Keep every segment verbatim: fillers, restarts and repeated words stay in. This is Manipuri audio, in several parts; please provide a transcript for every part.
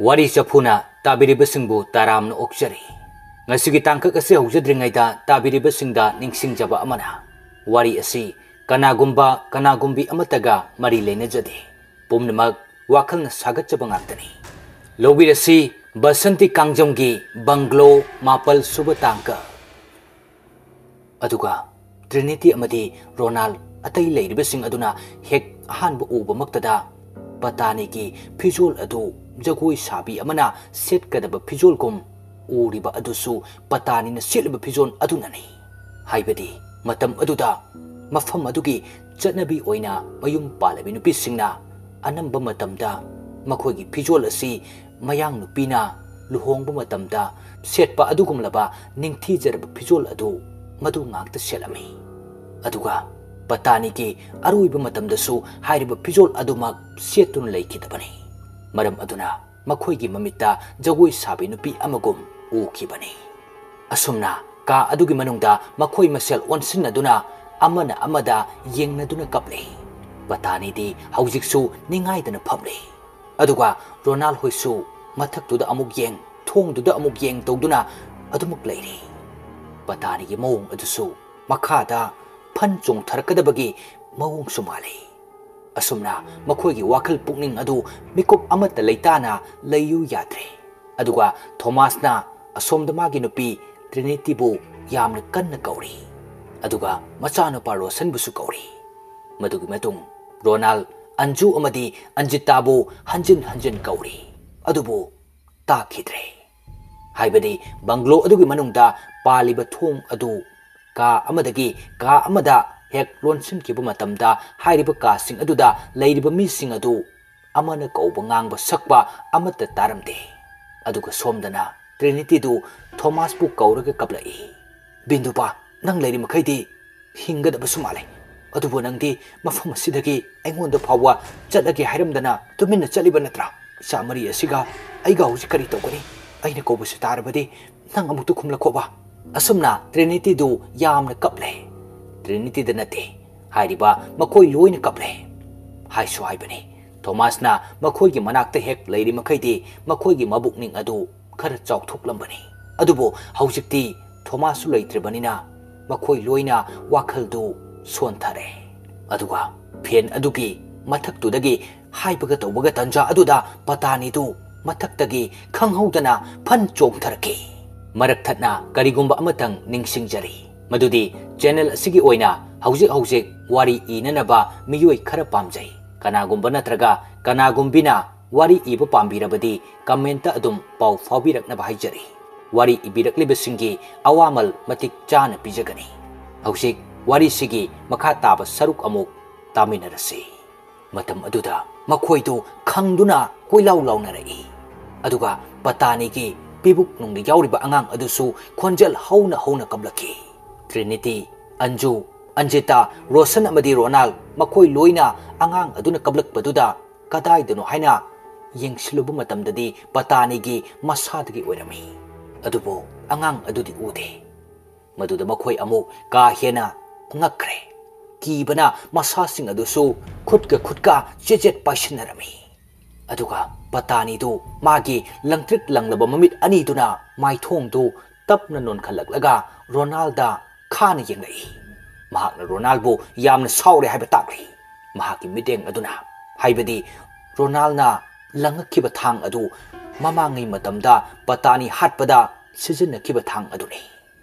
ꯋꯥꯔꯤ ꯆꯐꯨꯅ ꯇꯥꯕꯤꯔꯤꯕꯁꯤꯡꯕꯨ ꯇꯔꯥꯝꯅ ꯑꯣꯛꯆꯔꯤ꯫ ꯉꯁꯤꯒꯤ ꯇꯥꯡꯀꯛ ꯑꯁꯤ ꯍꯧꯖꯗ꯭ꯔꯤꯉꯩꯗ ꯇꯥꯕꯤꯔꯤꯕꯁꯤꯡꯗ ꯅꯤꯡꯁꯤꯡꯖꯕ ꯑꯃꯅ, ꯋꯥꯔꯤ ꯑꯁꯤ ꯀꯅꯥꯒꯨꯝꯕ ꯀꯅꯥꯒꯨꯝꯕꯤ ꯑꯃꯠꯇꯒ ꯃꯔꯤ ꯂꯩꯅꯖꯗꯦ꯫ ꯄꯨꯝꯅꯃꯛ ꯋꯥꯈꯜꯅ ꯁꯥꯒꯠꯆꯕ ꯉꯥꯛꯇꯅꯤ꯫ ꯂꯧꯕꯤꯔꯁꯤ ꯕꯁꯟꯇꯤ ꯀꯥꯡꯖꯝꯒꯤ ꯕꯪꯒ꯭ꯂꯣ ꯃꯥꯄꯜ ꯁꯨꯕ ꯇꯥꯡꯀꯛ꯫ ꯑꯗꯨꯒ ꯇ꯭ꯔꯤꯅꯤꯇꯤ ꯑꯃꯗꯤ ꯔꯣꯅꯥꯜ ꯑꯇꯩ ꯂꯩꯔꯤꯕꯁꯤꯡ ꯑꯗꯨꯅ ꯍꯦꯛ ꯑꯍꯥꯟꯕ ꯎꯕꯃꯛꯇꯗ ꯄꯇꯥꯅꯤꯒꯤ ꯐꯤꯖꯣꯜ ꯑꯗꯨ ꯖꯒꯣꯏ ꯁꯥꯕꯤ ꯑꯃꯅ ꯁꯦꯠꯀꯗꯕ ꯐꯤꯖꯣꯜꯒꯨꯝ ꯎꯔꯤꯕ ꯑꯗꯨꯁꯨ ꯄꯇꯥꯅꯤꯅ ꯁꯦꯠꯂꯤꯕ ꯐꯤꯖꯣꯜ ꯑꯗꯨꯅꯅꯤ꯫ ꯍꯥꯏꯕꯗꯤ ꯃꯇꯝ ꯑꯗꯨꯗ ꯃꯐꯝ ꯑꯗꯨꯒꯤ ꯆꯠꯅꯕꯤ ꯑꯣꯏꯅ ꯃꯌꯨꯝ ꯄꯥꯜꯂꯕꯤ ꯅꯨꯄꯤꯁꯤꯡꯅ ꯑꯅꯝꯕ ꯃꯇꯝꯗ ꯃꯈꯣꯏꯒꯤ ꯐꯤꯖꯣꯜ ꯑꯁꯤ ꯃꯌꯥꯡ ꯅꯨꯄꯤꯅ ꯂꯨꯍꯣꯡꯕ ꯃꯇꯝꯗ ꯁꯦꯠꯄ ꯑꯗꯨꯒꯨꯝꯂꯕ ꯅꯤꯡꯊꯤꯖꯔꯕ ꯐꯤꯖꯣꯜ ꯑꯗꯨ ꯃꯗꯨ ꯉꯥꯛꯇ ꯁꯦꯠꯂꯝꯃꯤ꯫ ꯑꯗꯨꯒ ꯄꯇꯥꯅꯤꯒꯤ ꯑꯔꯣꯏꯕ ꯃꯇꯝꯗꯁꯨ ꯍꯥꯏꯔꯤꯕ ꯐꯤꯖꯣꯜ ꯑꯗꯨꯃꯛ ꯁꯦꯠꯇꯨꯅ ꯂꯩꯈꯤꯗꯕꯅꯤ꯫ ꯃꯔꯝ ꯑꯗꯨꯅ ꯃꯈꯣꯏꯒꯤ ꯃꯃꯤꯠꯇ ꯖꯒꯣꯏ ꯁꯥꯕꯤ ꯅꯨꯄꯤ ꯑꯃꯒꯨꯝ ꯎꯈꯤꯕꯅꯤ꯫ ꯑꯁꯨꯝꯅ ꯀꯥ ꯑꯗꯨꯒꯤ ꯃꯅꯨꯡꯗ ꯃꯈꯣꯏ ꯃꯁꯦꯜ ꯑꯣꯟꯁꯤꯟꯅꯗꯨꯅ ꯑꯃꯅ ꯑꯃꯗ ꯌꯦꯡꯅꯗꯨꯅ ꯀꯞꯂꯤ꯫ ꯄꯇꯥꯅꯤꯗꯤ ꯍꯧꯖꯤꯛꯁꯨ ꯅꯤꯡꯉꯥꯏꯗꯅ ꯐꯝꯂꯤ꯫ ꯑꯗꯨꯒ ꯔꯣꯅꯥꯜ ꯍꯣꯏꯁꯨ ꯃꯊꯛꯇꯨꯗ ꯑꯃꯨꯛ ꯌꯦꯡ, ꯊꯣꯡꯗꯨꯗ ꯑꯃꯨꯛ ꯌꯦꯡ ꯇꯧꯗꯨꯅ ꯑꯗꯨꯃꯛ ꯂꯩꯔꯤ꯫ ꯄꯇꯥꯅꯤꯒꯤ ꯃꯑꯣꯡ ꯑꯗꯨꯁꯨ ꯃꯈꯥꯗ ꯐꯟ ꯆꯣꯡꯊꯔꯛꯀꯗꯕꯒꯤ ꯃꯑꯣꯡꯁꯨ ꯃꯥꯜꯂꯤ꯫ ꯑꯁꯨꯝꯅ ꯃꯈꯣꯏꯒꯤ ꯋꯥꯈꯜ ꯄꯨꯛꯅꯤꯡ ꯑꯗꯨ ꯃꯤꯀꯨꯞ ꯑꯃꯠꯇ ꯂꯩꯇꯥꯅ ꯂꯩꯌꯨ ꯌꯥꯗ꯭ꯔꯦ꯫ ꯑꯗꯨꯒ ꯊꯣꯃꯥꯁꯅ ꯑꯁꯣꯝꯗ ꯃꯥꯒꯤ ꯅꯨꯄꯤ ꯇ꯭ꯔꯤꯅꯤꯇꯤꯕꯨ ꯌꯥꯝꯅ ꯀꯟꯅ ꯀꯧꯔꯤ꯫ ꯑꯗꯨꯒ ꯃꯆꯥꯅꯨꯄꯥ ꯔꯣꯁꯟꯕꯨꯁꯨ ꯀꯧꯔꯤ꯫ ꯃꯗꯨꯒꯤ ꯃꯇꯨꯡ ꯔꯣꯅꯥꯜ, ꯑꯟꯖꯨ ꯑꯃꯗꯤ ꯑꯟꯖꯤꯇꯥꯕꯨ ꯍꯟꯖꯤꯟ ꯍꯟꯖꯤꯟ ꯀꯧꯔꯤ꯫ ꯑꯗꯨꯕꯨ ꯇꯥꯈꯤꯗ꯭ꯔꯦ꯫ ꯍꯥꯏꯕꯗꯤ ꯕꯪꯒ꯭ꯂꯣ ꯑꯗꯨꯒꯤ ꯃꯅꯨꯡꯗ ꯄꯥꯜꯂꯤꯕ ꯊꯣꯡ ꯑꯗꯨ ꯀꯥ ꯑꯃꯗꯒꯤ ꯀꯥ ꯑꯃꯗ ꯍꯦꯛ ꯂꯣꯟꯁꯤꯟꯈꯤꯕ ꯃꯇꯝꯗ ꯍꯥꯏꯔꯤꯕ ꯀꯥꯁꯤꯡ ꯑꯗꯨꯗ ꯂꯩꯔꯤꯕ ꯃꯤꯁꯤꯡ ꯑꯗꯨ ꯑꯃꯅ ꯀꯧꯕ ꯉꯥꯡꯕ ꯁꯛꯄ ꯑꯃꯠꯇ ꯇꯥꯔꯝꯗꯦ꯫ ꯑꯗꯨꯒ ꯁꯣꯝꯗꯅ ꯇ꯭ꯔꯤꯅꯤꯇꯤꯗꯨ ꯊꯣꯃꯥꯁꯄꯨ ꯀꯧꯔꯒ ꯀꯞꯂꯛꯏ꯫ "ꯕꯤꯟꯗꯨꯄꯥ, ꯅꯪ ꯂꯩꯔꯤ ꯃꯈꯩꯗꯤ ꯍꯤꯡꯒꯗꯕꯁꯨ ꯃꯥꯜꯂꯦ꯫ ꯑꯗꯨꯕꯨ ꯅꯪꯗꯤ ꯃꯐꯝ ꯑꯁꯤꯗꯒꯤ ꯑꯩꯉꯣꯟꯗ ꯐꯥꯎꯕ ꯆꯠꯂꯒꯦ ꯍꯥꯏꯔꯝꯗꯅ ꯇꯨꯃꯤꯟꯅ ꯆꯠꯂꯤꯕ ꯅꯠꯇ꯭ꯔꯥ? ꯏꯆꯥ ꯃꯔꯤ ꯑꯁꯤꯒ ꯑꯩꯒ ꯍꯧꯖꯤꯛ ꯀꯔꯤ ꯇꯧꯒꯅꯤ? ꯑꯩꯅ ꯀꯧꯕꯁꯤ ꯇꯥꯔꯕꯗꯤ ꯅꯪ ꯑꯃꯨꯛꯇ ꯈꯨꯝꯂꯛꯈꯣꯕ꯫" ꯑꯁꯨꯝꯅ ꯇ꯭ꯔꯤꯅꯤꯇꯤꯗꯨ ꯌꯥꯝꯅ ꯀꯞꯂꯦ꯫ ꯇ꯭ꯔꯤꯅꯤꯇꯤꯗ ꯅꯠꯇꯦ, ꯍꯥꯏꯔꯤꯕ ꯃꯈꯣꯏ ꯂꯣꯏꯅ ꯀꯞꯂꯦ꯫ ꯍꯥꯏꯁꯨ ꯍꯥꯏꯕꯅꯤ, ꯊꯣꯃꯥꯁꯅ ꯃꯈꯣꯏꯒꯤ ꯃꯅꯥꯛꯇ ꯍꯦꯛ ꯂꯩꯔꯤ ꯃꯈꯩꯗꯤ ꯃꯈꯣꯏꯒꯤ ꯃꯕꯨꯛꯅꯤꯡ ꯑꯗꯨ ꯈꯔ ꯆꯥꯎꯊꯣꯛꯂꯝꯕꯅꯤ꯫ ꯑꯗꯨꯕꯨ ꯍꯧꯖꯤꯛꯇꯤ ꯊꯣꯃꯥꯁꯁꯨ ꯂꯩꯇ꯭ꯔꯕꯅꯤꯅ ꯃꯈꯣꯏ ꯂꯣꯏꯅ ꯋꯥꯈꯜꯗꯨ ꯁꯣꯟꯊꯔꯦ꯫ ꯑꯗꯨꯒ ꯐꯦꯟ ꯑꯗꯨꯒꯤ ꯃꯊꯛꯇꯨꯗꯒꯤ ꯍꯥꯏꯕꯒ ꯇꯧꯕꯒ ꯇꯟꯖꯥ ꯑꯗꯨꯗ ꯄꯇꯥꯅꯤꯗꯨ ꯃꯊꯛꯇꯒꯤ ꯈꯪꯍꯧꯗꯅ ꯐꯟ ꯆꯣꯡꯊꯔꯛꯈꯤ꯫ ꯃꯔꯛ ꯊꯠꯅ ꯀꯔꯤꯒꯨꯝꯕ ꯑꯃꯇꯪ ꯅꯤꯡꯁꯤꯡꯖꯔꯤ, ꯃꯗꯨꯗꯤ ꯆꯦꯅꯦꯜ ꯑꯁꯤꯒꯤ ꯑꯣꯏꯅ ꯍꯧꯖꯤꯛ ꯍꯧꯖꯤꯛ ꯋꯥꯔꯤ ꯏꯅꯅꯕ ꯃꯤꯑꯣꯏ ꯈꯔ ꯄꯥꯝꯖꯩ꯫ ꯀꯅꯥꯒꯨꯝꯕ ꯅꯠꯇ꯭ꯔꯒ ꯀꯅꯥꯒꯨꯝꯕꯤꯅ ꯋꯥꯔꯤ ꯏꯕ ꯄꯥꯝꯕꯤꯔꯕꯗꯤ ꯀꯃꯦꯟꯇ ꯑꯗꯨꯝ ꯄꯥꯎ ꯐꯥꯎꯕꯤꯔꯛꯅꯕ ꯍꯥꯏꯖꯔꯤ꯫ ꯋꯥꯔꯤ ꯏꯕꯤꯔꯛꯂꯤꯕꯁꯤꯡꯒꯤ ꯑꯋꯥꯃꯜ ꯃꯇꯤꯛ ꯆꯥꯅ ꯄꯤꯖꯒꯅꯤ꯫ ꯍꯧꯖꯤꯛ ꯋꯥꯔꯤꯁꯤꯒꯤ ꯃꯈꯥ ꯇꯥꯕ ꯁꯔꯨꯛ ꯑꯃꯨꯛ ꯇꯥꯃꯤꯟꯅꯔꯁꯤ꯫ ꯃꯇꯝ ꯑꯗꯨꯗ ꯃꯈꯣꯏꯗꯨ ꯈꯪꯗꯨꯅ ꯀꯣꯏꯂꯥꯎ ꯂꯥꯎꯅꯔꯛꯏ꯫ ꯑꯗꯨꯒ ꯄꯇꯥꯅꯤꯒꯤ ꯄꯤꯕꯨꯛ ꯅꯨꯡꯗ ꯌꯥꯎꯔꯤꯕ ꯑꯉꯥꯡ ꯑꯗꯨꯁꯨ ꯈꯣꯟꯖꯦꯜ ꯍꯧꯅ ꯍꯧꯅ ꯀꯞꯂꯛꯈꯤ꯫ ꯇ꯭ꯔꯤꯅꯤꯇꯤ, ꯑꯟꯖꯨ, ꯑꯟꯖꯤꯇꯥ, ꯔꯣꯁꯟ ꯑꯃꯗꯤ ꯔꯣꯅꯥꯜ, ꯃꯈꯣꯏ ꯂꯣꯏꯅ ꯑꯉꯥꯡ ꯑꯗꯨꯅ ꯀꯞꯂꯛꯄꯗꯨꯗ ꯀꯗꯥꯏꯗꯅꯣ ꯍꯥꯏꯅ ꯌꯦꯡꯁꯤꯜꯂꯨꯕ ꯃꯇꯝꯗꯗꯤ ꯄꯇꯥꯅꯤꯒꯤ ꯃꯁꯥꯗꯒꯤ ꯑꯣꯏꯔꯝꯃꯤ꯫ ꯑꯗꯨꯕꯨ ꯑꯉꯥꯡ ꯑꯗꯨꯗꯤ ꯎꯗꯦ꯫ ꯃꯗꯨꯗ ꯃꯈꯣꯏ ꯑꯃꯨꯛ ꯀꯥ ꯍꯦꯟꯅ ꯉꯛꯈ꯭ꯔꯦ꯫ ꯀꯤꯕꯅ ꯃꯁꯥꯁꯤꯡ ꯑꯗꯨꯁꯨ ꯈꯨꯠꯀ ꯈꯨꯠꯀ ꯆꯦꯠ ꯆꯦꯠ ꯄꯥꯏꯁꯤꯟꯅꯔꯝꯃꯤ꯫ ꯑꯗꯨꯒ ꯄꯇꯥꯅꯤꯗꯨ ꯃꯥꯒꯤ ꯂꯪꯇ꯭ꯔꯤꯛ ꯂꯪꯂꯕ ꯃꯃꯤꯠ ꯑꯅꯤꯗꯨꯅ ꯃꯥꯏꯊꯣꯡꯗꯨ ꯇꯞꯅ ꯅꯣꯟꯈꯠꯂꯛꯂꯒ ꯔꯣꯅꯥꯜꯗ ꯈꯥꯅ ꯌꯦꯡꯂꯛꯏ꯫ ꯃꯍꯥꯛꯅ ꯔꯣꯅꯥꯜꯕꯨ ꯌꯥꯝꯅ ꯁꯥꯎꯔꯦ ꯍꯥꯏꯕ ꯇꯥꯛꯂꯤ꯫ ꯃꯍꯥꯛꯀꯤ ꯃꯤꯠꯌꯦꯡ ꯑꯗꯨꯅ, ꯍꯥꯏꯕꯗꯤ ꯔꯣꯅꯥꯜꯅ ꯂꯪꯉꯛꯈꯤꯕ ꯊꯥꯡ ꯑꯗꯨ ꯃꯃꯥꯡꯉꯩ ꯃꯇꯝꯗ ꯄꯇꯥꯅꯤ ꯍꯥꯠꯄꯗ ꯁꯤꯖꯤꯟꯅꯈꯤꯕ ꯊꯥꯡ ꯑꯗꯨꯅꯤ꯫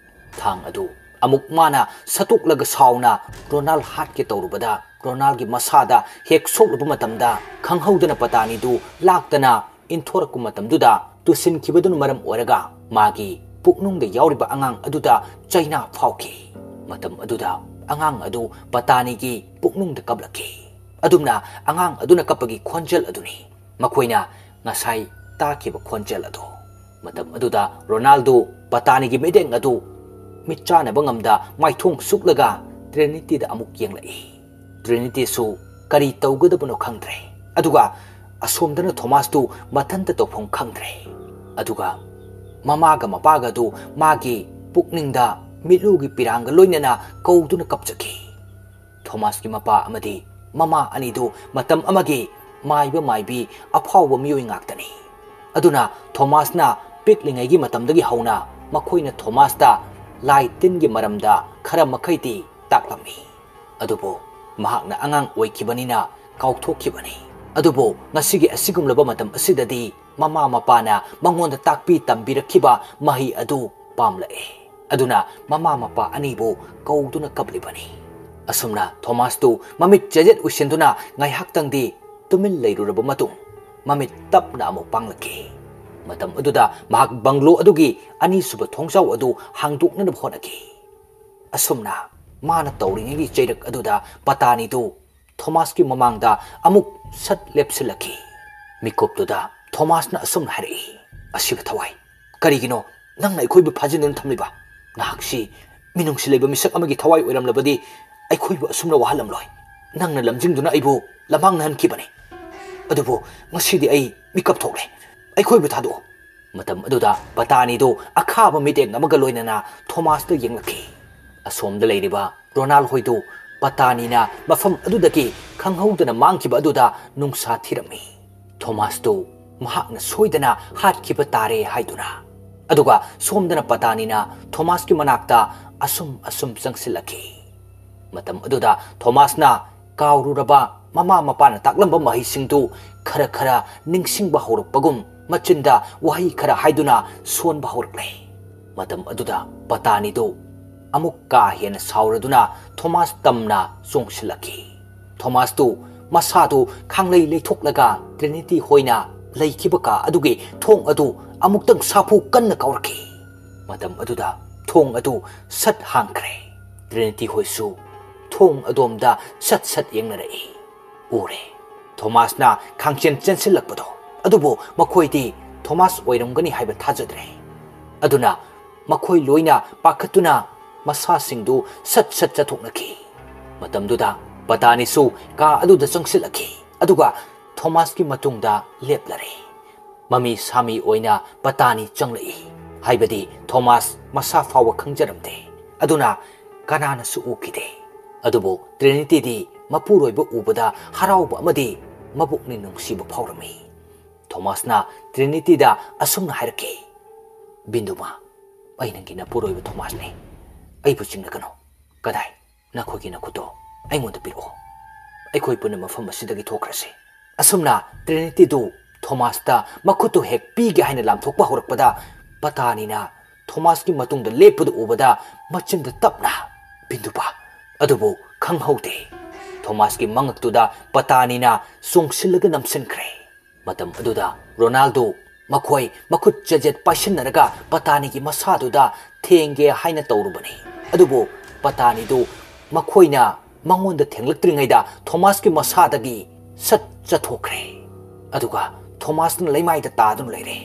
ꯊꯥꯡ ꯑꯗꯨ ꯑꯃꯨꯛ ꯃꯥꯅ ꯁꯠꯇꯣꯛꯂꯒ ꯁꯥꯎꯅ ꯔꯣꯅꯥꯜ ꯍꯥꯠꯀꯦ ꯇꯧꯔꯨꯕꯗ, ꯔꯣꯅꯥꯜꯒꯤ ꯃꯁꯥꯗ ꯍꯦꯛ ꯁꯣꯛꯂꯨꯕ ꯃꯇꯝꯗ ꯈꯪꯍꯧꯗꯅ ꯄꯇꯥꯅꯤꯗꯨ ꯂꯥꯛꯇꯅ ꯏꯟꯊꯣꯔꯛꯄ ꯃꯇꯝꯗꯨꯗ ꯇꯨꯁꯤꯟꯈꯤꯕꯗꯨꯅ ꯃꯔꯝ ꯑꯣꯏꯔꯒ ꯃꯥꯒꯤ ꯄꯨꯛꯅꯨꯡꯗ ꯌꯥꯎꯔꯤꯕ ꯑꯉꯥꯡ ꯑꯗꯨꯗ ꯆꯩꯅꯥ ꯐꯥꯎꯈꯤ꯫ ꯃꯇꯝ ꯑꯗꯨꯗ ꯑꯉꯥꯡ ꯑꯗꯨ ꯄꯇꯥꯅꯤꯒꯤ ꯄꯨꯛꯅꯨꯡꯗ ꯀꯞꯂꯛꯈꯤ꯫ ꯑꯗꯨꯝꯅ ꯑꯉꯥꯡ ꯑꯗꯨꯅ ꯀꯞꯄꯒꯤ ꯈꯣꯟꯖꯦꯜ ꯑꯗꯨꯅꯤ꯫ ꯃꯈꯣꯏꯅ ꯉꯁꯥꯏ ꯇꯥꯈꯤꯕ ꯈꯣꯟꯖꯦꯜ ꯑꯗꯨ꯫ ꯃꯇꯝ ꯑꯗꯨꯗ ꯔꯣꯅꯥꯜꯗꯣ ꯄꯇꯥꯅꯤꯒꯤ ꯃꯤꯠꯌꯦꯡ ꯑꯗꯨ ꯃꯤꯠ ꯆꯥꯅꯕ ꯉꯝꯗ ꯃꯥꯏꯊꯣꯡ ꯁꯨꯛꯂꯒ ꯇ꯭ꯔꯤꯅꯤꯇꯤꯗ ꯑꯃꯨꯛ ꯌꯦꯡꯂꯛꯏ꯫ ꯇ꯭ꯔꯤꯅꯤꯇꯤꯁꯨ ꯀꯔꯤ ꯇꯧꯒꯗꯕꯅꯣ ꯈꯪꯗ꯭ꯔꯦ꯫ ꯑꯗꯨꯒ ꯑꯁꯣꯝꯗꯅ ꯊꯣꯃꯥꯁꯇꯨ ꯃꯊꯟꯇ ꯇꯧꯐꯝ ꯈꯪꯗ꯭ꯔꯦ꯫ ꯑꯗꯨꯒ ꯃꯃꯥꯒ ꯃꯄꯥꯒ ꯑꯗꯨ ꯃꯥꯒꯤ ꯄꯨꯛꯅꯤꯡꯗ ꯃꯤꯠꯂꯨꯒꯤ ꯄꯤꯔꯥꯡꯒ ꯂꯣꯏꯅꯅ ꯀꯧꯗꯨꯅ ꯀꯞꯆꯈꯤ꯫ ꯊꯣꯃꯥꯁꯀꯤ ꯃꯄꯥ ꯑꯃꯗꯤ ꯃꯃꯥ ꯑꯅꯤꯗꯨ ꯃꯇꯝ ꯑꯃꯒꯤ ꯃꯥꯏꯕ ꯃꯥꯏꯕꯤ ꯑꯐꯥꯎꯕ ꯃꯤꯑꯣꯏ ꯉꯥꯛꯇꯅꯤ꯫ ꯑꯗꯨꯅ ꯊꯣꯃꯥꯁꯅ ꯄꯤꯛꯂꯤꯉꯩꯒꯤ ꯃꯇꯝꯗꯒꯤ ꯍꯧꯅ ꯃꯈꯣꯏꯅ ꯊꯣꯃꯥꯁꯇ ꯂꯥꯏ ꯇꯤꯟꯒꯤ ꯃꯔꯝꯗ ꯈꯔ ꯃꯈꯩꯗꯤ ꯇꯥꯛꯂꯝꯃꯤ꯫ ꯑꯗꯨꯕꯨ ꯃꯍꯥꯛꯅ ꯑꯉꯥꯡ ꯑꯣꯏꯈꯤꯕꯅꯤꯅ ꯀꯥꯎꯊꯣꯛꯈꯤꯕꯅꯤ꯫ ꯑꯗꯨꯕꯨ ꯉꯁꯤꯒꯤ ꯑꯁꯤꯒꯨꯝꯂꯕ ꯃꯇꯝ ꯑꯁꯤꯗꯗꯤ ꯃꯃꯥ ꯃꯄꯥꯅ ꯃꯉꯣꯟꯗ ꯇꯥꯛꯄꯤ ꯇꯝꯕꯤꯔꯛꯈꯤꯕ ꯃꯍꯩ ꯑꯗꯨ ꯄꯥꯝꯂꯛꯑꯦ꯫ ꯑꯗꯨꯅ ꯃꯃꯥ ꯃꯄꯥ ꯑꯅꯤꯕꯨ ꯀꯧꯗꯨꯅ ꯀꯞꯂꯤꯕꯅꯤ꯫ ꯑꯁꯨꯝꯅ ꯊꯣꯃꯥꯁꯇꯨ ꯃꯃꯤꯠ ꯆꯦꯖꯦꯠ ꯎꯏꯁꯤꯟꯗꯨꯅ ꯉꯥꯏꯍꯥꯛꯇꯪꯗꯤ ꯇꯨꯃꯤꯟ ꯂꯩꯔꯨꯔꯕ ꯃꯇꯨꯡ ꯃꯃꯤꯠ ꯇꯞꯅ ꯑꯃꯨꯛ ꯄꯥꯡꯂꯛꯈꯤ꯫ ꯃꯇꯝ ꯑꯗꯨꯗ ꯃꯍꯥꯛ ꯕꯪꯒ꯭ꯂꯣ ꯑꯗꯨꯒꯤ ꯑꯅꯤꯁꯨꯕ ꯊꯣꯡꯖꯥꯎ ꯑꯗꯨ ꯍꯥꯡꯗꯣꯛꯅꯅꯕ ꯍꯣꯠꯅꯈꯤ꯫ ꯑꯁꯨꯝꯅ ꯃꯥꯅ ꯇꯧꯔꯤꯉꯩꯒꯤ ꯆꯩꯔꯛ ꯑꯗꯨꯗ ꯄꯇꯥꯅꯤꯗꯨ ꯊꯣꯃꯥꯁꯀꯤ ꯃꯃꯥꯡꯗ ꯑꯃꯨꯛ ꯁꯠ ꯂꯦꯞꯁꯤꯜꯂꯛꯈꯤ꯫ ꯃꯤꯀꯨꯞꯇꯨꯗ ꯊꯣꯃꯥꯁꯅ ꯑꯁꯨꯝꯅ ꯍꯥꯏꯔꯛꯏ, "ꯑꯁꯤꯕ ꯊꯋꯥꯏ, ꯀꯔꯤꯒꯤꯅꯣ ꯅꯪꯅ ꯑꯩꯈꯣꯏꯕꯨ ꯐꯥꯖꯤꯟꯗꯨꯅ ꯊꯝꯂꯤꯕ? ꯅꯍꯥꯛꯁꯤ ꯃꯤꯅꯨꯡꯁꯤ ꯂꯩꯕ ꯃꯤꯁꯛ ꯑꯃꯒꯤ ꯊꯋꯥꯏ ꯑꯣꯏꯔꯝꯂꯕꯗꯤ ꯑꯩꯈꯣꯏꯕꯨ ꯑꯁꯨꯝꯅ ꯋꯥꯍꯜꯂꯝꯂꯣꯏ꯫ ꯅꯪꯅ ꯂꯝꯖꯤꯡꯗꯨꯅ ꯑꯩꯕꯨ ꯂꯃꯥꯡꯅꯍꯟꯈꯤꯕꯅꯤ꯫ ꯑꯗꯨꯕꯨ ꯉꯁꯤꯗꯤ ꯑꯩ ꯃꯤꯀꯞ ꯊꯣꯛꯂꯦ꯫ ꯑꯩꯈꯣꯏꯕꯨ ꯊꯥꯗꯣꯛꯑꯣ꯫" ꯃꯇꯝ ꯑꯗꯨꯗ ꯄꯇꯥꯅꯤꯗꯨ ꯑꯈꯥꯕ ꯃꯤꯠꯌꯦꯡ ꯑꯃꯒ ꯂꯣꯏꯅꯅ ꯊꯣꯃꯥꯁꯇ ꯌꯦꯡꯂꯛꯈꯤ꯫ ꯑꯁꯣꯝꯗ ꯂꯩꯔꯤꯕ ꯔꯣꯅꯥꯜ ꯍꯣꯏꯗꯨ ꯄꯇꯥꯅꯤꯅ ꯃꯐꯝ ꯑꯗꯨꯗꯒꯤ ꯈꯪꯍꯧꯗꯅ ꯃꯥꯡꯈꯤꯕ ꯑꯗꯨꯗ ꯅꯨꯡꯁꯥ ꯊꯤꯔꯝꯃꯤ꯫ ꯊꯣꯃꯥꯁꯇꯨ ꯃꯍꯥꯛꯅ ꯁꯣꯏꯗꯅ ꯍꯥꯠꯈꯤꯕ ꯇꯥꯔꯦ ꯍꯥꯏꯗꯨꯅ꯫ ꯑꯗꯨꯒ ꯁꯣꯝꯗꯅ ꯄꯇꯥꯅꯤꯅ ꯊꯣꯃꯥꯁꯀꯤ ꯃꯅꯥꯛꯇ ꯑꯁꯨꯝ ꯑꯁꯨꯝ ꯆꯪꯁꯤꯜꯂꯛꯈꯤ꯫ ꯃꯇꯝ ꯑꯗꯨꯗ ꯊꯣꯃꯥꯁꯅ ꯀꯥꯎꯔꯨꯔꯕ ꯃꯃꯥ ꯃꯄꯥꯅ ꯇꯥꯛꯂꯝꯕ ꯃꯍꯩꯁꯤꯡꯗꯨ ꯈꯔ ꯈꯔ ꯅꯤꯡꯁꯤꯡꯕ ꯍꯧꯔꯛꯄꯒꯨꯝ ꯃꯆꯤꯟꯗ ꯋꯥꯍꯩ ꯈꯔ ꯍꯥꯏꯗꯨꯅ ꯁꯣꯟꯕ ꯍꯧꯔꯛꯂꯦ꯫ ꯃꯇꯝ ꯑꯗꯨꯗ ꯄꯇꯥꯅꯤꯗꯨ ꯑꯃꯨꯛ ꯀꯥ ꯍꯦꯟꯅ ꯁꯥꯎꯔꯗꯨꯅ ꯊꯣꯃꯥꯁ ꯇꯝꯅ ꯆꯣꯡꯁꯤꯜꯂꯛꯈꯤ꯫ ꯊꯣꯃꯥꯁꯇꯨ ꯃꯁꯥꯗꯨ ꯈꯥꯡꯂꯩ ꯂꯩꯊꯣꯛꯂꯒ ꯇ꯭ꯔꯤꯅꯤꯇꯤ ꯍꯣꯏꯅ ꯂꯩꯈꯤꯕ ꯀꯥ ꯑꯗꯨꯒꯤ ꯊꯣꯡ ꯑꯗꯨ ꯑꯃꯨꯛꯇꯪ ꯁꯥꯐꯨ ꯀꯟꯅ ꯀꯥꯎꯔꯛꯈꯤ꯫ ꯃꯇꯝ ꯑꯗꯨꯗ ꯊꯣꯡ ꯑꯗꯨ ꯁꯠ ꯍꯥꯡꯈ꯭ꯔꯦ꯫ ꯇ꯭ꯔꯤꯅꯤꯇꯤ ꯍꯣꯏꯁꯨ ꯊꯣꯡ ꯑꯗꯣꯝꯗ ꯁꯠ ꯁꯠ ꯌꯦꯡꯅꯔꯛꯏ꯫ ꯎꯔꯦ꯫ ꯊꯣꯃꯥꯁꯅ ꯈꯥꯡꯆꯦꯟ ꯆꯦꯟꯁꯤꯜꯂꯛꯄꯗꯣ꯫ ꯑꯗꯨꯕꯨ ꯃꯈꯣꯏꯗꯤ ꯊꯣꯃꯥꯁ ꯑꯣꯏꯔꯝꯒꯅꯤ ꯍꯥꯏꯕ ꯊꯥꯖꯗ꯭ꯔꯦ꯫ ꯑꯗꯨꯅ ꯃꯈꯣꯏ ꯂꯣꯏꯅ ꯄꯥꯈꯠꯇꯨꯅ ꯃꯁꯥꯁꯤꯡꯗꯨ ꯁꯠ ꯁꯠ ꯆꯠꯊꯣꯛꯅꯈꯤ꯫ ꯃꯇꯝꯗꯨꯗ ꯄꯇꯥꯅꯤꯁꯨ ꯀꯥ ꯑꯗꯨꯗ ꯆꯪꯁꯤꯜꯂꯛꯈꯤ꯫ ꯑꯗꯨꯒ ꯊꯣꯃꯥꯁꯀꯤ ꯃꯇꯨꯡꯗ ꯂꯦꯞꯂꯔꯦ꯫ ꯃꯃꯤ ꯁꯥꯃꯤ ꯑꯣꯏꯅ ꯄꯇꯥꯅꯤ ꯆꯪꯂꯛꯏ꯫ ꯍꯥꯏꯕꯗꯤ ꯊꯣꯃꯥꯁ ꯃꯁꯥ ꯐꯥꯎꯕ ꯈꯪꯖꯔꯝꯗꯦ꯫ ꯑꯗꯨꯅ ꯀꯅꯥꯅꯁꯨ ꯎꯈꯤꯗꯦ꯫ ꯑꯗꯨꯕꯨ ꯇ꯭ꯔꯤꯅꯤꯇꯤꯗꯤ ꯃꯄꯨꯔꯣꯏꯕ ꯎꯕꯗ ꯍꯔꯥꯎꯕ ꯑꯃꯗꯤ ꯃꯕꯨꯛꯅꯤꯡ ꯅꯨꯡꯁꯤꯕ ꯐꯥꯎꯔꯝꯃꯤ꯫ ꯊꯣꯃꯥꯁꯅ ꯇ꯭ꯔꯤꯅꯤꯇꯤꯗ ꯑꯁꯨꯝꯅ ꯍꯥꯏꯔꯛꯈꯤ, "ꯕꯤꯟꯗꯨꯃ, ꯑꯩ ꯅꯪꯒꯤ ꯅꯄꯨꯔꯣꯏꯕ ꯊꯣꯃꯥꯁꯅꯤ꯫ ꯑꯩꯕꯨ ꯆꯤꯡꯅꯒꯅꯨ꯫ ꯀꯗꯥꯏ? ꯅꯈꯣꯏꯒꯤ ꯅꯈꯨꯠꯇꯣ ꯑꯩꯉꯣꯟꯗ ꯄꯤꯔꯛꯑꯣ꯫ ꯑꯩꯈꯣꯏ ꯄꯨꯟꯅ ꯃꯐꯝ ꯑꯁꯤꯗꯒꯤ ꯊꯣꯛꯈ꯭ꯔꯁꯤ꯫" ꯑꯁꯨꯝꯅ ꯇ꯭ꯔꯤꯅꯤꯇꯤꯗꯨ ꯊꯣꯃꯥꯁꯇ ꯃꯈꯨꯠꯇꯨ ꯍꯦꯛ ꯄꯤꯒꯦ ꯍꯥꯏꯅ ꯂꯥꯝꯊꯣꯛꯄ ꯍꯧꯔꯛꯄꯗ, ꯄꯇꯥꯅꯤꯅ ꯊꯣꯃꯥꯁꯀꯤ ꯃꯇꯨꯡꯗ ꯂꯦꯞꯄꯗꯨ ꯎꯕꯗ ꯃꯆꯤꯟꯗ ꯇꯞꯅ "ꯕꯤꯟꯗꯨꯄꯥ" ꯑꯗꯨꯕꯨ ꯈꯪꯍꯧꯗꯦ꯫ ꯊꯣꯃꯥꯁꯀꯤ ꯃꯉꯛꯇꯨꯗ ꯄꯇꯥꯅꯤꯅ ꯆꯣꯡꯁꯤꯜꯂꯒ ꯅꯝꯁꯤꯟꯈ꯭ꯔꯦ꯫ ꯃꯇꯝ ꯑꯗꯨꯗ ꯔꯣꯅꯥꯜꯗꯣ ꯃꯈꯣꯏ ꯃꯈꯨꯠ ꯆꯦꯖꯦꯠ ꯄꯥꯏꯁꯤꯟꯅꯔꯒ ꯄꯇꯥꯅꯤꯒꯤ ꯃꯁꯥꯗꯨꯗ ꯊꯦꯡꯒꯦ ꯍꯥꯏꯅ ꯇꯧꯔꯨꯕꯅꯤ꯫ ꯑꯗꯨꯕꯨ ꯄꯇꯥꯅꯤꯗꯨ ꯃꯈꯣꯏꯅ ꯃꯉꯣꯟꯗ ꯊꯦꯡꯂꯛꯇ꯭ꯔꯤꯉꯩꯗ ꯊꯣꯃꯥꯁꯀꯤ ꯃꯁꯥꯗꯒꯤ ꯁꯠ ꯆꯠꯊꯣꯛꯈ꯭ꯔꯦ꯫ ꯑꯗꯨꯒ ꯊꯣꯃꯥꯁꯅ ꯂꯩꯃꯥꯏꯗ ꯇꯥꯗꯨꯅ ꯂꯩꯔꯦ꯫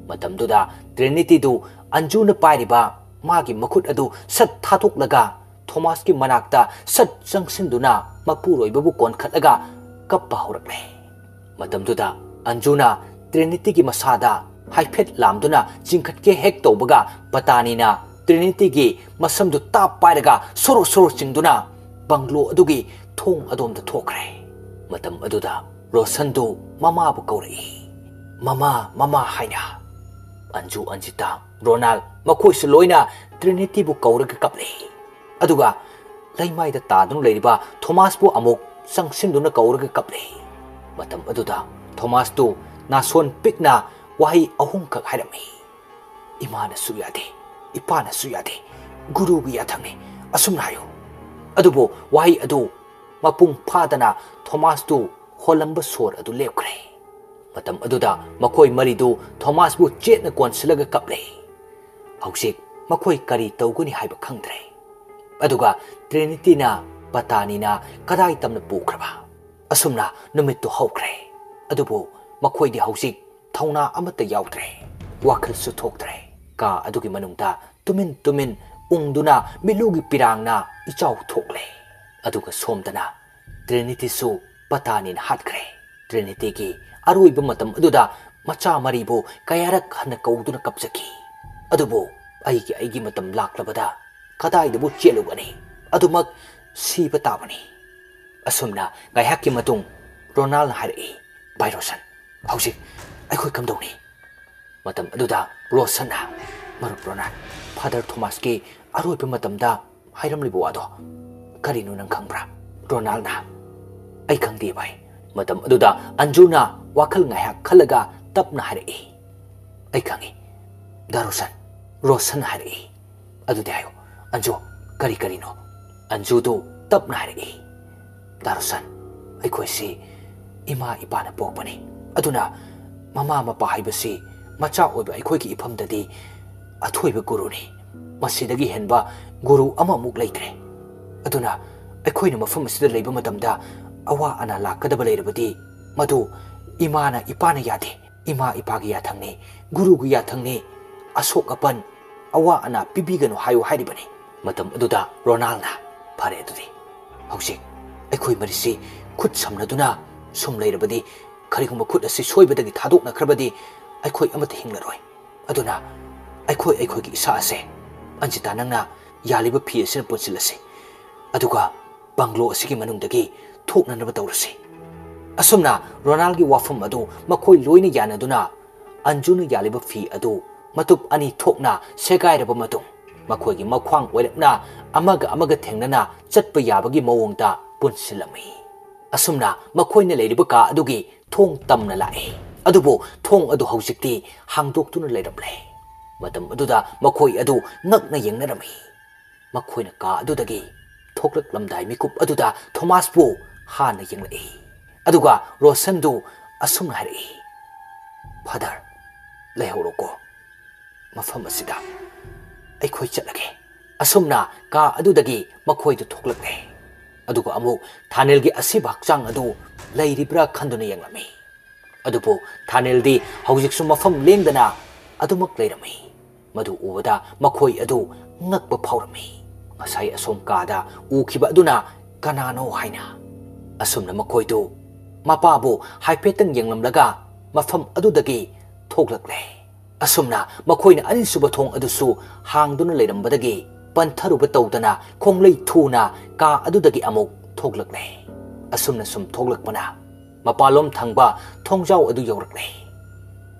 ꯃꯇꯝꯗꯨꯗ ꯇ꯭ꯔꯤꯅꯤꯇꯤꯗꯨ ꯑꯟꯖꯨꯅ ꯄꯥꯏꯔꯤꯕ ꯃꯥꯒꯤ ꯃꯈꯨꯠ ꯑꯗꯨ ꯁꯠ ꯊꯥꯗꯣꯛꯂꯒ ꯊꯣꯃꯥꯁꯀꯤ ꯃꯅꯥꯛꯇ ꯁꯠ ꯆꯪꯁꯤꯟꯗꯨꯅ ꯃꯄꯨꯔꯣꯏꯕꯕꯨ ꯀꯣꯟꯈꯠꯂꯒ ꯀꯞꯄ ꯍꯧꯔꯛꯂꯦ꯫ ꯃꯇꯝꯗꯨꯗ ꯑꯟꯖꯨꯅ ꯇ꯭ꯔꯤꯅꯤꯇꯤꯒꯤ ꯃꯁꯥꯗ ꯍꯥꯏꯐꯦꯠ ꯂꯥꯝꯗꯨꯅ ꯆꯤꯡꯈꯠꯀꯦ ꯍꯦꯛ ꯇꯧꯕꯒ, ꯄꯇꯥꯅꯤꯅ ꯇ꯭ꯔꯤꯅꯤꯇꯤꯒꯤ ꯃꯁꯝꯗꯨ ꯇꯥꯞ ꯄꯥꯏꯔꯒ ꯁꯣꯔꯣ ꯁꯣꯔꯣ ꯆꯤꯡꯗꯨꯅ ꯕꯪꯒ꯭ꯂꯣ ꯑꯗꯨꯒꯤ ꯊꯣꯡ ꯑꯗꯣꯝꯗ ꯊꯣꯛꯈ꯭ꯔꯦ꯫ ꯃꯇꯝ ꯑꯗꯨꯗ ꯔꯣꯁꯟꯗꯨ ꯃꯃꯥꯕꯨ ꯀꯧꯔꯛꯏ, "ꯃꯃꯥ, ꯃꯃꯥ" ꯍꯥꯏꯅ꯫ ꯑꯟꯖꯨ, ꯑꯟꯖꯤꯇꯥ, ꯔꯣꯅꯥꯜ ꯃꯈꯣꯏꯁꯨ ꯂꯣꯏꯅ ꯇ꯭ꯔꯤꯅꯤꯇꯤꯕꯨ ꯀꯧꯔꯒ ꯀꯞꯂꯤ꯫ ꯑꯗꯨꯒ ꯂꯩꯃꯥꯏꯗ ꯇꯥꯗꯨꯅ ꯂꯩꯔꯤꯕ ꯊꯣꯃꯥꯁꯄꯨ ꯑꯃꯨꯛ ꯆꯪꯁꯤꯟꯗꯨꯅ ꯀꯧꯔꯒ ꯀꯞꯂꯤ꯫ ꯃꯇꯝ ꯑꯗꯨꯗ ꯊꯣꯃꯥꯁꯇꯨ ꯅꯥꯁꯣꯟ ꯄꯤꯛꯅ ꯋꯥꯍꯩ ꯑꯍꯨꯝꯈꯛ ꯍꯥꯏꯔꯝꯃꯤ꯫ "ꯏꯃꯥꯅꯁꯨ ꯌꯥꯗꯦ, ꯏꯄꯥꯅꯁꯨ ꯌꯥꯗꯦ, ꯒꯨꯔꯨꯒꯤ ꯌꯥꯊꯪꯅꯤ" ꯑꯁꯨꯝꯅ ꯍꯥꯏꯌꯨ꯫ ꯑꯗꯨꯕꯨ ꯋꯥꯍꯩ ꯑꯗꯨ ꯃꯄꯨꯡ ꯐꯥꯗꯅ ꯊꯣꯃꯥꯁꯇꯨ ꯍꯣꯜꯂꯝꯕ ꯁꯣꯔ ꯑꯗꯨ ꯂꯦꯞꯈ꯭ꯔꯦ꯫ ꯃꯇꯝ ꯑꯗꯨꯗ ꯃꯈꯣꯏ ꯃꯔꯤꯗꯨ ꯊꯣꯃꯥꯁꯄꯨ ꯆꯦꯠꯅ ꯀꯣꯟꯁꯤꯜꯂꯒ ꯀꯞꯂꯦ꯫ ꯍꯧꯖꯤꯛ ꯃꯈꯣꯏ ꯀꯔꯤ ꯇꯧꯒꯅꯤ ꯍꯥꯏꯕ ꯈꯪꯗ꯭ꯔꯦ꯫ ꯑꯗꯨꯒ ꯇ꯭ꯔꯤꯅꯤꯇꯤꯅ ꯄꯇꯥꯅꯤꯅ ꯀꯗꯥꯏ ꯇꯝꯅ ꯄꯨꯈ꯭ꯔꯕ? ꯑꯁꯨꯝꯅ ꯅꯨꯃꯤꯠꯇꯨ ꯍꯧꯈ꯭ꯔꯦ꯫ ꯑꯗꯨꯕꯨ ꯃꯈꯣꯏꯗꯤ ꯍꯧꯖꯤꯛ ꯊꯧꯅꯥ ꯑꯃꯠꯇ ꯌꯥꯎꯗ꯭ꯔꯦ꯫ ꯋꯥꯈꯜꯁꯨ ꯊꯣꯛꯇ꯭ꯔꯦ꯫ ꯀꯥ ꯑꯗꯨꯒꯤ ꯃꯅꯨꯡꯗ ꯇꯨꯃꯤꯟ ꯇꯨꯃꯤꯟ ꯎꯪꯗꯨꯅ ꯃꯤꯠꯂꯨꯒꯤ ꯄꯤꯔꯥꯡꯅ ꯏꯆꯥꯎ ꯊꯣꯛꯂꯦ꯫ ꯑꯗꯨꯒ ꯁꯣꯝꯗꯅ ꯇ꯭ꯔꯤꯅꯤꯇꯤꯁꯨ ꯄꯇꯥꯅꯤꯅ ꯍꯥꯠꯈ꯭ꯔꯦ꯫ ꯇ꯭ꯔꯤꯅꯤꯇꯤꯒꯤ ꯑꯔꯣꯏꯕ ꯃꯇꯝ ꯑꯗꯨꯗ ꯃꯆꯥ ꯃꯔꯤꯕꯨ ꯀꯌꯥꯔꯛ ꯍꯟꯅ ꯀꯧꯗꯨꯅ ꯀꯞꯆꯈꯤ꯫ ꯑꯗꯨꯕꯨ ꯑꯩꯒꯤ, ꯑꯩꯒꯤ ꯃꯇꯝ ꯂꯥꯛꯂꯕꯗ ꯀꯗꯥꯏꯗꯕꯨ ꯆꯦꯜꯂꯨꯒꯅꯤ? ꯑꯗꯨꯃꯛ ꯁꯤꯕ ꯇꯥꯕꯅꯤ꯫ ꯑꯁꯨꯝꯅ ꯉꯥꯏꯍꯥꯛꯀꯤ ꯃꯇꯨꯡ ꯔꯣꯅꯥꯜꯅ ꯍꯥꯏꯔꯛꯏ, "ꯚꯥꯏ ꯔꯣꯁꯟ, ꯍꯧꯖꯤꯛ ꯑꯩꯈꯣꯏ ꯀꯝꯗꯧꯅꯤ?" ꯃꯇꯝ ꯑꯗꯨꯗ ꯔꯣꯁꯟꯅ, "ꯃꯔꯨꯞ ꯔꯣꯅꯥꯜ, ꯐꯥꯗꯔ ꯊꯣꯃꯥꯁꯀꯤ ꯑꯔꯣꯏꯕ ꯃꯇꯝꯗ ꯍꯥꯏꯔꯝꯂꯤꯕ ꯋꯥꯗꯣ ꯀꯔꯤꯅꯣ ꯅꯪ ꯈꯪꯕ꯭ꯔꯥ?" ꯔꯣꯅꯥꯜꯅ, "ꯑꯩ ꯈꯪꯗꯦ ꯚꯥꯏ꯫" ꯃꯇꯝ ꯑꯗꯨꯗ ꯑꯟꯖꯨꯅ ꯋꯥꯈꯜ ꯉꯥꯏꯍꯥꯛ ꯈꯜꯂꯒ ꯇꯞꯅ ꯍꯥꯏꯔꯛꯏ, "ꯑꯩ ꯈꯪꯏ ꯗꯥ ꯔꯣꯁꯟ꯫" ꯔꯣꯁꯟꯅ ꯍꯥꯏꯔꯛꯏ, "ꯑꯗꯨꯗꯤ ꯍꯥꯏꯌꯨ ꯑꯟꯖꯨ, ꯀꯔꯤ ꯀꯔꯤꯅꯣ?" ꯑꯟꯖꯨꯗꯨ ꯇꯞꯅ ꯍꯥꯏꯔꯛꯏ, "ꯗꯥ ꯔꯣꯁꯟ, ꯑꯩꯈꯣꯏꯁꯤ ꯏꯃꯥ ꯏꯄꯥꯅ ꯄꯣꯛꯄꯅꯤ꯫ ꯑꯗꯨꯅ ꯃꯃꯥ ꯃꯄꯥ ꯍꯥꯏꯕꯁꯤ ꯃꯆꯥ ꯑꯣꯏꯕ ꯑꯩꯈꯣꯏꯒꯤ ꯏꯐꯝꯗꯗꯤ ꯑꯊꯣꯏꯕ ꯒꯨꯔꯨꯅꯤ꯫ ꯃꯁꯤꯗꯒꯤ ꯍꯦꯟꯕ ꯒꯨꯔꯨ ꯑꯃꯃꯨꯛ ꯂꯩꯇ꯭ꯔꯦ꯫ ꯑꯗꯨꯅ ꯑꯩꯈꯣꯏꯅ ꯃꯐꯝ ꯑꯁꯤꯗ ꯂꯩꯕ ꯃꯇꯝꯗ ꯑꯋꯥ ꯑꯅꯥ ꯂꯥꯛꯀꯗꯕ ꯂꯩꯔꯕꯗꯤ ꯃꯗꯨ ꯏꯃꯥꯅ ꯏꯄꯥꯅ ꯌꯥꯗꯦ꯫ ꯏꯃꯥ ꯏꯄꯥꯒꯤ ꯌꯥꯊꯪꯅꯤ, ꯒꯨꯔꯨꯒꯤ ꯌꯥꯊꯪꯅꯤ꯫ ꯑꯁꯣꯛ ꯑꯄꯟ, ꯑꯋꯥ ꯑꯅꯥ ꯄꯤꯕꯤꯒꯅꯨ ꯍꯥꯏꯌꯨ ꯍꯥꯏꯔꯤꯕꯅꯤ꯫" ꯃꯇꯝ ꯑꯗꯨꯗ ꯔꯣꯅꯥꯜꯅ, "ꯐꯔꯦ ꯑꯗꯨꯗꯤ, ꯍꯧꯖꯤꯛ ꯑꯩꯈꯣꯏ ꯃꯔꯤꯁꯤ ꯈꯨꯠ ꯁꯝꯅꯗꯨꯅ ꯁꯨꯝ ꯂꯩꯔꯕꯗꯤ, ꯀꯔꯤꯒꯨꯝꯕ ꯈꯨꯠ ꯑꯁꯤ ꯁꯣꯏꯕꯗꯒꯤ ꯊꯥꯗꯣꯛꯅꯈ꯭ꯔꯕꯗꯤ ꯑꯩꯈꯣꯏ ꯑꯃꯠꯇ ꯍꯤꯡꯂꯔꯣꯏ꯫ ꯑꯗꯨꯅ ꯑꯩꯈꯣꯏ ꯑꯩꯈꯣꯏꯒꯤ ꯏꯁꯥ ꯑꯁꯦ, ꯑꯟꯖꯤꯇꯥ, ꯅꯪꯅ ꯌꯥꯜꯂꯤꯕ ꯐꯤ ꯑꯁꯤꯅ ꯄꯨꯟꯁꯤꯜꯂꯁꯤ, ꯑꯗꯨꯒ ꯕꯪꯒ꯭ꯂꯣ ꯑꯁꯤꯒꯤ ꯃꯅꯨꯡꯗꯒꯤ ꯊꯣꯛꯅꯅꯕ ꯇꯧꯔꯁꯤ꯫" ꯑꯁꯨꯝꯅ ꯔꯣꯅꯥꯜꯒꯤ ꯋꯥꯐꯝ ꯑꯗꯨ ꯃꯈꯣꯏ ꯂꯣꯏꯅ ꯌꯥꯅꯗꯨꯅ ꯑꯟꯖꯨꯅ ꯌꯥꯜꯂꯤꯕ ꯐꯤ ꯑꯗꯨ ꯃꯇꯨꯞ ꯑꯅꯤ ꯊꯣꯛꯅ ꯁꯦꯒꯥꯏꯔꯕ ꯃꯇꯨꯡ, ꯃꯈꯣꯏꯒꯤ ꯃꯈ꯭ꯋꯥꯡ ꯑꯣꯏꯔꯞꯅ ꯑꯃꯒ ꯑꯃꯒ ꯊꯦꯡꯅꯅ ꯆꯠꯄ ꯌꯥꯕꯒꯤ ꯃꯑꯣꯡꯗ ꯄꯨꯟꯁꯤꯜꯂꯝꯃꯤ꯫ ꯑꯁꯨꯝꯅ ꯃꯈꯣꯏꯅ ꯂꯩꯔꯤꯕ ꯀꯥ ꯑꯗꯨꯒꯤ ꯊꯣꯡ ꯇꯝꯅ ꯂꯥꯛꯏ꯫ ꯑꯗꯨꯕꯨ ꯊꯣꯡ ꯑꯗꯨ ꯍꯧꯖꯤꯛꯇꯤ ꯍꯥꯡꯗꯣꯛꯇꯨꯅ ꯂꯩꯔꯝꯂꯦ꯫ ꯃꯇꯝ ꯑꯗꯨꯗ ꯃꯈꯣꯏ ꯑꯗꯨ ꯉꯛꯅ ꯌꯦꯡꯅꯔꯝꯃꯤ꯫ ꯃꯈꯣꯏꯅ ꯀꯥ ꯑꯗꯨꯗꯒꯤ ꯊꯣꯛꯂꯛꯂꯝꯗꯥꯏ ꯃꯤꯀꯨꯞ ꯑꯗꯨꯗ ꯊꯣꯃꯥꯁꯄꯨ ꯍꯥꯟꯅ ꯌꯦꯡꯂꯛꯏ꯫ ꯑꯗꯨꯒ ꯔꯣꯁꯟꯗꯨ ꯑꯁꯨꯝꯅ ꯍꯥꯏꯔꯛꯏ, "ꯐꯥꯗꯔ, ꯂꯩꯍꯧꯔꯣꯀꯣ꯫ ꯃꯐꯝ ꯑꯁꯤꯗ ꯑꯩꯈꯣꯏ ꯆꯠꯂꯒꯦ꯫" ꯑꯁꯨꯝꯅ ꯀꯥ ꯑꯗꯨꯗꯒꯤ ꯃꯈꯣꯏꯗꯨ ꯊꯣꯛꯂꯛꯂꯦ꯫ ꯑꯗꯨꯒ ꯑꯃꯨꯛ ꯊꯥꯅꯦꯜꯒꯤ ꯑꯁꯤꯕ ꯍꯛꯆꯥꯡ ꯑꯗꯨ ꯂꯩꯔꯤꯕ꯭ꯔꯥ ꯈꯟꯗꯨꯅ ꯌꯦꯡꯂꯝꯃꯤ꯫ ꯑꯗꯨꯕꯨ ꯊꯥꯅꯦꯜꯗꯤ ꯍꯧꯖꯤꯛꯁꯨ ꯃꯐꯝ ꯂꯦꯡꯗꯅ ꯑꯗꯨꯃꯛ ꯂꯩꯔꯝꯃꯤ꯫ ꯃꯗꯨ ꯎꯕꯗ ꯃꯈꯣꯏ ꯑꯗꯨ ꯉꯛꯄ ꯐꯥꯎꯔꯝꯃꯤ꯫ ꯉꯁꯥꯏ ꯑꯁꯣꯝ ꯀꯥꯗ ꯎꯈꯤꯕ ꯑꯗꯨꯅ ꯀꯅꯥꯅꯣ ꯍꯥꯏꯅ꯫ ꯑꯁꯨꯝꯅ ꯃꯈꯣꯏꯗꯨ ꯃꯄꯥꯕꯨ ꯍꯥꯏꯐꯦꯠꯇꯪ ꯌꯦꯡꯂꯝꯂꯒ ꯃꯐꯝ ꯑꯗꯨꯗꯒꯤ ꯊꯣꯛꯂꯛꯂꯦ꯫ ꯑꯁꯨꯝꯅ ꯃꯈꯣꯏꯅ ꯑꯅꯤꯁꯨꯕ ꯊꯣꯡ ꯑꯗꯨꯁꯨ ꯍꯥꯡꯗꯨꯅ ꯂꯩꯔꯝꯕꯗꯒꯤ ꯄꯟꯊꯔꯨꯕ ꯇꯧꯗꯅ ꯈꯣꯡꯂꯩ ꯊꯨꯅ ꯀꯥ ꯑꯗꯨꯗꯒꯤ ꯑꯃꯨꯛ ꯊꯣꯛꯂꯛꯂꯦ꯫ ꯑꯁꯨꯝꯅ ꯁꯨꯝ ꯊꯣꯛꯂꯛꯄꯅ ꯃꯄꯥꯟꯂꯣꯝ ꯊꯪꯕ ꯊꯣꯡꯖꯥꯎ ꯑꯗꯨ ꯌꯧꯔꯛꯂꯦ꯫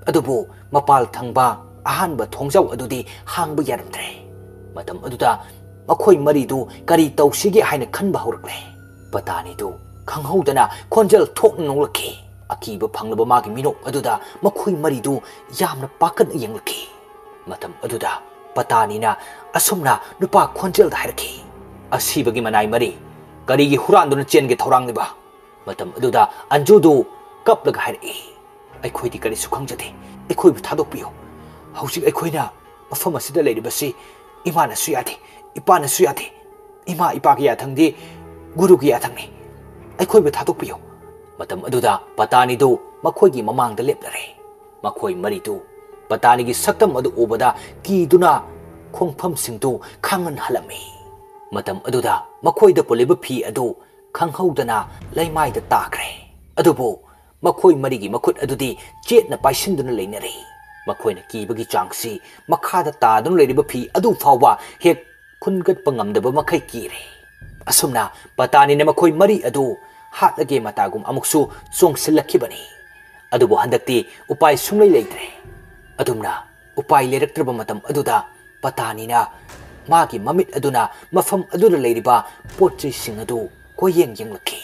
ꯑꯗꯨꯕꯨ ꯃꯄꯥꯜ ꯊꯪꯕ ꯑꯍꯥꯟꯕ ꯊꯣꯡꯖꯥꯎ ꯑꯗꯨꯗꯤ ꯍꯥꯡꯕ ꯌꯥꯔꯝꯗ꯭ꯔꯦ꯫ ꯃꯇꯝ ꯑꯗꯨꯗ ꯃꯈꯣꯏ ꯃꯔꯤꯗꯨ ꯀꯔꯤ ꯇꯧꯁꯤꯒꯦ ꯍꯥꯏꯅ ꯈꯟꯕ ꯍꯧꯔꯛꯂꯦ꯫ ꯄꯇꯥꯅꯤꯗꯨ ꯈꯪꯍꯧꯗꯅ ꯈꯣꯟꯖꯦꯜ ꯊꯣꯛꯅ ꯅꯣꯛꯂꯛꯈꯤ꯫ ꯑꯀꯤꯕ ꯐꯪꯂꯕ ꯃꯥꯒꯤ ꯃꯤꯅꯣꯛ ꯑꯗꯨꯗ ꯃꯈꯣꯏ ꯃꯔꯤꯗꯨ ꯌꯥꯝꯅ ꯄꯥꯈꯠꯅ ꯌꯦꯡꯂꯛꯈꯤ꯫ ꯃꯇꯝ ꯑꯗꯨꯗ ꯄꯇꯥꯅꯤꯅ ꯑꯁꯨꯝꯅ ꯅꯨꯄꯥ ꯈꯣꯟꯖꯦꯜꯗ ꯍꯥꯏꯔꯛꯈꯤ, "ꯑꯁꯤꯕꯒꯤ ꯃꯅꯥꯏ ꯃꯔꯤ, ꯀꯔꯤꯒꯤ ꯍꯨꯔꯥꯟꯗꯨꯅ ꯆꯦꯟꯒꯦ ꯊꯧꯔꯥꯡꯂꯤꯕ?" ꯃꯇꯝ ꯑꯗꯨꯗ ꯑꯟꯖꯨꯗꯨ ꯀꯞꯂꯒ ꯍꯥꯏꯔꯛꯏ, "ꯑꯩꯈꯣꯏꯗꯤ ꯀꯔꯤꯁꯨ ꯈꯪꯖꯗꯦ꯫ ꯑꯩꯈꯣꯏꯕꯨ ꯊꯥꯗꯣꯛꯄꯤꯌꯨ꯫ ꯍꯧꯖꯤꯛ ꯑꯩꯈꯣꯏꯅ ꯃꯐꯝ ꯑꯁꯤꯗ ꯂꯩꯔꯤꯕꯁꯤ ꯏꯃꯥꯅꯁꯨ ꯌꯥꯗꯦ, ꯏꯄꯥꯅꯁꯨ ꯌꯥꯗꯦ, ꯏꯃꯥ ꯏꯄꯥꯒꯤ ꯌꯥꯊꯪꯗꯤ ꯒꯨꯔꯨꯒꯤ ꯌꯥꯊꯪꯅꯤ꯫ ꯑꯩꯈꯣꯏꯕꯨ ꯊꯥꯗꯣꯛꯄꯤꯌꯨ꯫" ꯃꯇꯝ ꯑꯗꯨꯗ ꯄꯇꯥꯅꯤꯗꯨ ꯃꯈꯣꯏꯒꯤ ꯃꯃꯥꯡꯗ ꯂꯦꯞꯂꯔꯦ꯫ ꯃꯈꯣꯏ ꯃꯔꯤꯗꯨ ꯄꯇꯥꯅꯤꯒꯤ ꯁꯛꯇꯝ ꯑꯗꯨ ꯎꯕꯗ ꯀꯤꯗꯨꯅ ꯈꯣꯡꯐꯝꯁꯤꯡꯗꯨ ꯈꯥꯡꯍꯟ ꯍꯜꯂꯝꯃꯤ꯫ ꯃꯇꯝ ꯑꯗꯨꯗ ꯃꯈꯣꯏꯗ ꯄꯨꯜꯂꯤꯕ ꯐꯤ ꯑꯗꯨ ꯈꯪꯍꯧꯗꯅ ꯂꯩꯃꯥꯏꯗ ꯇꯥꯈ꯭ꯔꯦ꯫ ꯑꯗꯨꯕꯨ ꯃꯈꯣꯏ ꯃꯔꯤꯒꯤ ꯃꯈꯨꯠ ꯑꯗꯨꯗꯤ ꯆꯦꯠꯅ ꯄꯥꯏꯁꯤꯟꯗꯨꯅ ꯂꯩꯅꯔꯤ꯫ ꯃꯈꯣꯏꯅ ꯀꯤꯕꯒꯤ ꯆꯥꯡꯁꯤ ꯃꯈꯥꯗ ꯇꯥꯗꯨꯅ ꯂꯩꯔꯤꯕ ꯐꯤ ꯑꯗꯨ ꯐꯥꯎꯕ ꯍꯦꯛ ꯈꯨꯟꯒꯠꯄ ꯉꯝꯗꯕ ꯃꯈꯩ ꯀꯤꯔꯦ꯫ ꯑꯁꯨꯝꯅ ꯄꯇꯥꯅꯤꯅ ꯃꯈꯣꯏ ꯃꯔꯤ ꯑꯗꯨ ꯍꯥꯠꯂꯒꯦ ꯃꯇꯥꯒꯨꯝ ꯑꯃꯨꯛꯁꯨ ꯆꯣꯡꯁꯤꯜꯂꯛꯈꯤꯕꯅꯤ꯫ ꯑꯗꯨꯕꯨ ꯍꯟꯗꯛꯇꯤ ꯎꯄꯥꯏ ꯁꯨꯡꯂꯩ ꯂꯩꯇ꯭ꯔꯦ꯫ ꯑꯗꯨꯝꯅ ꯎꯄꯥꯏ ꯂꯩꯔꯛꯇ꯭ꯔꯕ ꯃꯇꯝ ꯑꯗꯨꯗ ꯄꯇꯥꯅꯤꯅ ꯃꯥꯒꯤ ꯃꯃꯤꯠ ꯑꯗꯨꯅ ꯃꯐꯝ ꯑꯗꯨꯗ ꯂꯩꯔꯤꯕ ꯄꯣꯠ ꯆꯩꯁꯤꯡ ꯑꯗꯨ ꯀꯣꯏꯌꯦꯡ ꯌꯦꯡꯂꯛꯈꯤ꯫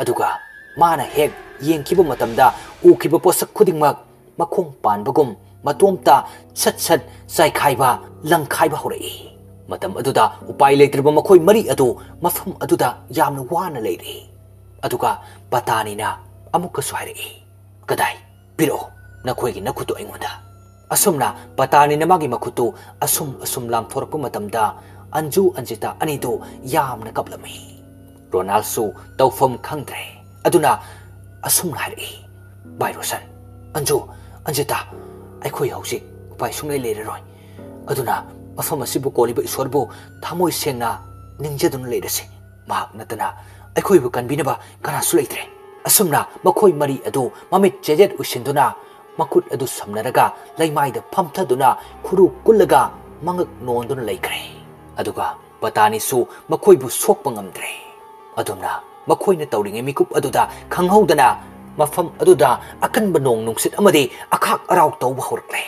ꯑꯗꯨꯒ ꯃꯥꯅ ꯍꯦꯛ ꯌꯦꯡꯈꯤꯕ ꯃꯇꯝꯗ ꯎꯈꯤꯕ ꯄꯣꯠꯁꯛ ꯈꯨꯗꯤꯡꯃꯛ ꯃꯈꯣꯡ ꯄꯥꯟꯕꯒꯨꯝ ꯃꯇꯣꯝꯇ ꯁꯠ ꯁꯠ ꯆꯥꯏꯈꯥꯏꯕ, ꯂꯪꯈꯥꯏꯕ ꯍꯧꯔꯛꯏ꯫ ꯃꯇꯝ ꯑꯗꯨꯗ ꯎꯄꯥꯏ ꯂꯩꯇ꯭ꯔꯕ ꯃꯈꯣꯏ ꯃꯔꯤ ꯑꯗꯨ ꯃꯐꯝ ꯑꯗꯨꯗ ꯌꯥꯝꯅ ꯋꯥꯅ ꯂꯩꯔꯤ꯫ ꯑꯗꯨꯒ ꯄꯇꯥꯅꯤꯅ ꯑꯃꯨꯛꯀꯁꯨ ꯍꯥꯏꯔꯛꯏ, "ꯀꯗꯥꯏ? ꯄꯤꯔꯛꯑꯣ ꯅꯈꯣꯏꯒꯤ ꯅꯈꯨꯠꯇꯨ ꯑꯩꯉꯣꯟꯗ꯫" ꯑꯁꯨꯝꯅ ꯄꯇꯥꯅꯤꯅ ꯃꯥꯒꯤ ꯃꯈꯨꯠꯇꯨ ꯑꯁꯨꯝ ꯑꯁꯨꯝ ꯂꯥꯝꯊꯣꯔꯛꯄ ꯃꯇꯝꯗ ꯑꯟꯖꯨ ꯑꯟꯖꯤꯇꯥ ꯑꯅꯤꯗꯨ ꯌꯥꯝꯅ ꯀꯞꯂꯝꯃꯤ꯫ ꯔꯣꯅꯥꯜꯁꯨ ꯇꯧꯐꯝ ꯈꯪꯗ꯭ꯔꯦ꯫ ꯑꯗꯨꯅ ꯑꯁꯨꯝꯅ ꯍꯥꯏꯔꯛꯏ, "ꯚꯥꯏ ꯔꯣꯁꯟ, ꯑꯟꯖꯨ, ꯑꯟꯖꯤꯇꯥ, ꯑꯩꯈꯣꯏ ꯍꯧꯖꯤꯛ ꯎꯄꯥꯏ ꯁꯨꯡꯂꯩ ꯂꯩꯔꯔꯣꯏ꯫ ꯑꯗꯨꯅ ꯃꯐꯝ ꯑꯁꯤꯕꯨ ꯀꯣꯜꯂꯤꯕ ꯏꯁꯣꯔꯕꯨ ꯊꯃꯣꯏ ꯁꯦꯡꯅ ꯅꯤꯡꯖꯗꯨꯅ ꯂꯩꯔꯁꯤ꯫ ꯃꯍꯥꯛ ꯅꯠꯇꯅ ꯑꯩꯈꯣꯏꯕꯨ ꯀꯟꯕꯤꯅꯕ ꯀꯅꯥꯁꯨ ꯂꯩꯇ꯭ꯔꯦ꯫" ꯑꯁꯨꯝꯅ ꯃꯈꯣꯏ ꯃꯔꯤ ꯑꯗꯨ ꯃꯃꯤꯠ ꯆꯦꯖꯦꯠ ꯎꯏꯁꯤꯟꯗꯨꯅ ꯃꯈꯨꯠ ꯑꯗꯨ ꯁꯝꯅꯔꯒ ꯂꯩꯃꯥꯏꯗ ꯐꯝꯊꯗꯨꯅ ꯈꯨꯔꯨ ꯀꯨꯜꯂꯒ ꯃꯉꯛ ꯅꯣꯟꯗꯨꯅ ꯂꯩꯈ꯭ꯔꯦ꯫ ꯑꯗꯨꯒ ꯄꯇꯥꯅꯤꯁꯨ ꯃꯈꯣꯏꯕꯨ ꯁꯣꯛꯄ ꯉꯝꯗ꯭ꯔꯦ꯫ ꯑꯗꯨꯝꯅ ꯃꯈꯣꯏꯅ ꯇꯧꯔꯤꯉꯩ ꯃꯤꯀꯨꯞ ꯑꯗꯨꯗ ꯈꯪꯍꯧꯗꯅ ꯃꯐꯝ ꯑꯗꯨꯗ ꯑꯀꯟꯕ ꯅꯣꯡ ꯅꯨꯡꯁꯤꯠ ꯑꯃꯗꯤ ꯑꯈꯥꯛ ꯑꯔꯥꯎ ꯇꯧꯕ ꯍꯧꯔꯛꯂꯦ꯫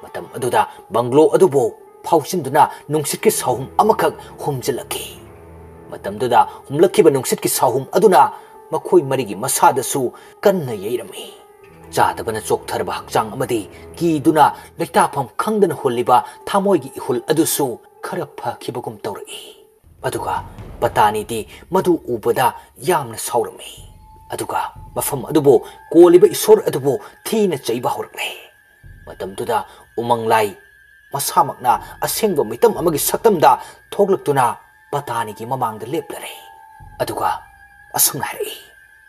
ꯃꯇꯝ ꯑꯗꯨꯗ ꯕꯪꯒ꯭ꯂꯣ ꯑꯗꯨꯕꯨ ꯐꯥꯎꯁꯤꯟꯗꯨꯅ ꯅꯨꯡꯁꯤꯠꯀꯤ ꯁꯥꯍꯨꯝ ꯑꯃꯈꯛ ꯍꯨꯝꯖꯤꯜꯂꯛꯈꯤ꯫ ꯃꯇꯝꯗꯨꯗ ꯍꯨꯝꯂꯛꯈꯤꯕ ꯅꯨꯡꯁꯤꯠꯀꯤ ꯁꯥꯍꯨꯝ ꯑꯗꯨꯅ ꯃꯈꯣꯏ ꯃꯔꯤꯒꯤ ꯃꯁꯥꯗꯁꯨ ꯀꯟꯅ ꯌꯩꯔꯝꯃꯤ꯫ ꯆꯥꯗꯕꯅ ꯆꯣꯛꯊꯔꯕ ꯍꯛꯆꯥꯡ ꯑꯃꯗꯤ ꯀꯤꯗꯨꯅ ꯂꯩꯇꯥꯐꯝ ꯈꯪꯗꯅ ꯍꯨꯜꯂꯤꯕ ꯊꯃꯣꯏꯒꯤ ꯏꯍꯨꯜ ꯑꯗꯨꯁꯨ ꯈꯔ ꯐꯈꯤꯕꯒꯨꯝ ꯇꯧꯔꯛꯏ꯫ ꯑꯗꯨꯒ ꯄꯇꯥꯅꯤꯗꯤ ꯃꯗꯨ ꯎꯕꯗ ꯌꯥꯝꯅ ꯁꯥꯎꯔꯝꯃꯤ꯫ ꯑꯗꯨꯒ ꯃꯐꯝ ꯑꯗꯨꯕꯨ ꯀꯣꯜꯂꯤꯕ ꯏꯁꯣꯔ ꯑꯗꯨꯕꯨ ꯊꯤꯅ ꯆꯩꯕ ꯍꯧꯔꯛꯂꯦ꯫ ꯃꯇꯝꯗꯨꯗ ꯎꯃꯪ ꯂꯥꯏ ꯃꯁꯥꯃꯛꯅ ꯑꯁꯦꯡꯕ ꯃꯤꯇꯝ ꯑꯃꯒꯤ ꯁꯛꯇꯝꯗ ꯊꯣꯛꯂꯛꯇꯨꯅ ꯄꯇꯥꯅꯤꯒꯤ ꯃꯃꯥꯡꯗ ꯂꯦꯞꯂꯔꯦ꯫ ꯑꯗꯨꯒ ꯑꯁꯨꯝꯅ ꯍꯥꯏꯔꯛꯏ,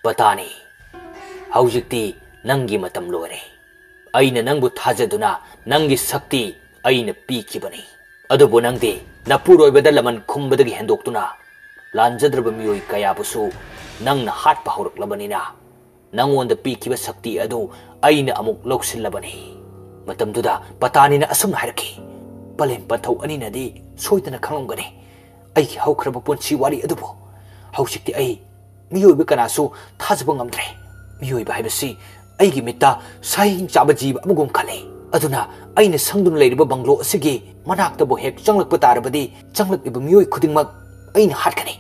"ꯄꯇꯥꯅꯤ, ꯍꯧꯖꯤꯛꯇꯤ ꯅꯪꯒꯤ ꯃꯇꯝ ꯂꯣꯏꯔꯦ꯫ ꯑꯩꯅ ꯅꯪꯕꯨ ꯊꯥꯖꯗꯨꯅ ꯅꯪꯒꯤ ꯁꯛꯇꯤ ꯑꯩꯅ ꯄꯤꯈꯤꯕꯅꯤ꯫ ꯑꯗꯨꯕꯨ ꯅꯪꯗꯤ ꯅꯄꯨꯔꯣꯏꯕꯗ ꯂꯃꯟ ꯈꯨꯝꯕꯗꯒꯤ ꯍꯦꯟꯗꯣꯛꯇꯨꯅ ꯂꯥꯟꯖꯗ꯭ꯔꯕ ꯃꯤꯑꯣꯏ ꯀꯌꯥꯕꯨꯁꯨ ꯅꯪꯅ ꯍꯥꯠꯄ ꯍꯧꯔꯛꯂꯕꯅꯤꯅ, ꯅꯪꯉꯣꯟꯗ ꯄꯤꯈꯤꯕ ꯁꯛꯇꯤ ꯑꯗꯨ ꯑꯩꯅ ꯑꯃꯨꯛ ꯂꯧꯁꯤꯜꯂꯕꯅꯤ꯫" ꯃꯇꯝꯗꯨꯗ ꯄꯇꯥꯅꯤꯅ ꯑꯁꯨꯝꯅ ꯍꯥꯏꯔꯛꯈꯤ, "ꯄꯂꯦꯝ ꯄꯟꯊꯧ ꯑꯅꯤꯅꯗꯤ ꯁꯣꯏꯗꯅ ꯈꯪꯂꯝꯒꯅꯤ ꯑꯩꯒꯤ ꯍꯧꯈ꯭ꯔꯕ ꯄꯨꯟꯁꯤ ꯋꯥꯔꯤ ꯑꯗꯨꯕꯨ꯫ ꯍꯧꯖꯤꯛꯇꯤ ꯑꯩ ꯃꯤꯑꯣꯏꯕ ꯀꯅꯥꯁꯨ ꯊꯥꯖꯕ ꯉꯝꯗ꯭ꯔꯦ꯫ ꯃꯤꯑꯣꯏꯕ ꯍꯥꯏꯕꯁꯤ ꯑꯩꯒꯤ ꯃꯤꯠꯇ ꯁꯥꯍꯤꯡ ꯆꯥꯕ ꯖꯤꯕ ꯑꯃꯒꯨꯝ ꯈꯜꯂꯤ꯫ ꯑꯗꯨꯅ ꯑꯩꯅ ꯁꯪꯗꯨꯅ ꯂꯩꯔꯤꯕ ꯕꯪꯒ꯭ꯂꯣ ꯑꯁꯤꯒꯤ ꯃꯅꯥꯛꯇꯕꯨ ꯍꯦꯛ ꯆꯪꯂꯛꯄ ꯇꯥꯔꯕꯗꯤ, ꯆꯪꯂꯛꯂꯤꯕ ꯃꯤꯑꯣꯏ ꯈꯨꯗꯤꯡꯃꯛ ꯑꯩꯅ ꯍꯥꯠꯀꯅꯤ꯫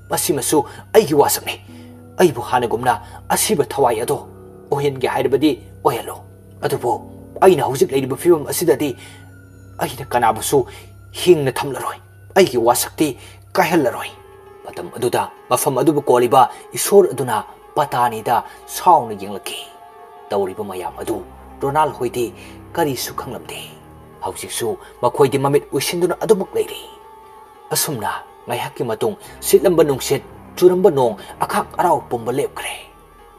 ꯃꯁꯤꯃꯁꯨ ꯑꯩꯒꯤ ꯋꯥꯁꯛꯅꯤ꯫ ꯑꯩꯕꯨ ꯍꯥꯟꯅꯒꯨꯝꯅ ꯑꯁꯤꯕ ꯊꯋꯥꯏ ꯑꯗꯣ ꯑꯣꯏꯍꯟꯒꯦ ꯍꯥꯏꯔꯕꯗꯤ ꯑꯣꯏꯍꯜꯂꯨ꯫ ꯑꯗꯨꯕꯨ ꯑꯩꯅ ꯍꯧꯖꯤꯛ ꯂꯩꯔꯤꯕ ꯐꯤꯕꯝ ꯑꯁꯤꯗꯗꯤ ꯑꯩꯅ ꯀꯅꯥꯕꯨꯁꯨ ꯍꯤꯡꯅ ꯊꯝꯂꯔꯣꯏ꯫ ꯑꯩꯒꯤ ꯋꯥꯁꯛꯇꯤ ꯀꯥꯏꯍꯜꯂꯔꯣꯏ꯫" ꯃꯇꯝ ꯑꯗꯨꯗ ꯃꯐꯝ ꯑꯗꯨꯕꯨ ꯀꯣꯜꯂꯤꯕ ꯏꯁꯣꯔ ꯑꯗꯨꯅ ꯄꯇꯥꯅꯤꯗ ꯁꯥꯎꯅ ꯌꯦꯡꯂꯛꯈꯤ꯫ ꯇꯧꯔꯤꯕ ꯃꯌꯥꯝ ꯑꯗꯨ ꯔꯣꯅꯥꯜ ꯍꯣꯏꯗꯤ ꯀꯔꯤꯁꯨ ꯈꯪꯂꯝꯗꯦ꯫ ꯍꯧꯖꯤꯛꯁꯨ ꯃꯈꯣꯏꯗꯤ ꯃꯃꯤꯠ ꯎꯏꯁꯤꯟꯗꯨꯅ ꯑꯗꯨꯃꯛ ꯂꯩꯔꯤ꯫ ꯑꯁꯨꯝꯅ ꯉꯥꯏꯍꯥꯛꯀꯤ ꯃꯇꯨꯡ ꯁꯤꯠꯂꯝꯕ ꯅꯨꯡꯁꯤꯠ, ꯆꯨꯔꯝꯕ ꯅꯣꯡ, ꯑꯈꯥꯛ ꯑꯔꯥꯎ ꯄꯨꯝꯕ ꯂꯦꯞꯈ꯭ꯔꯦ꯫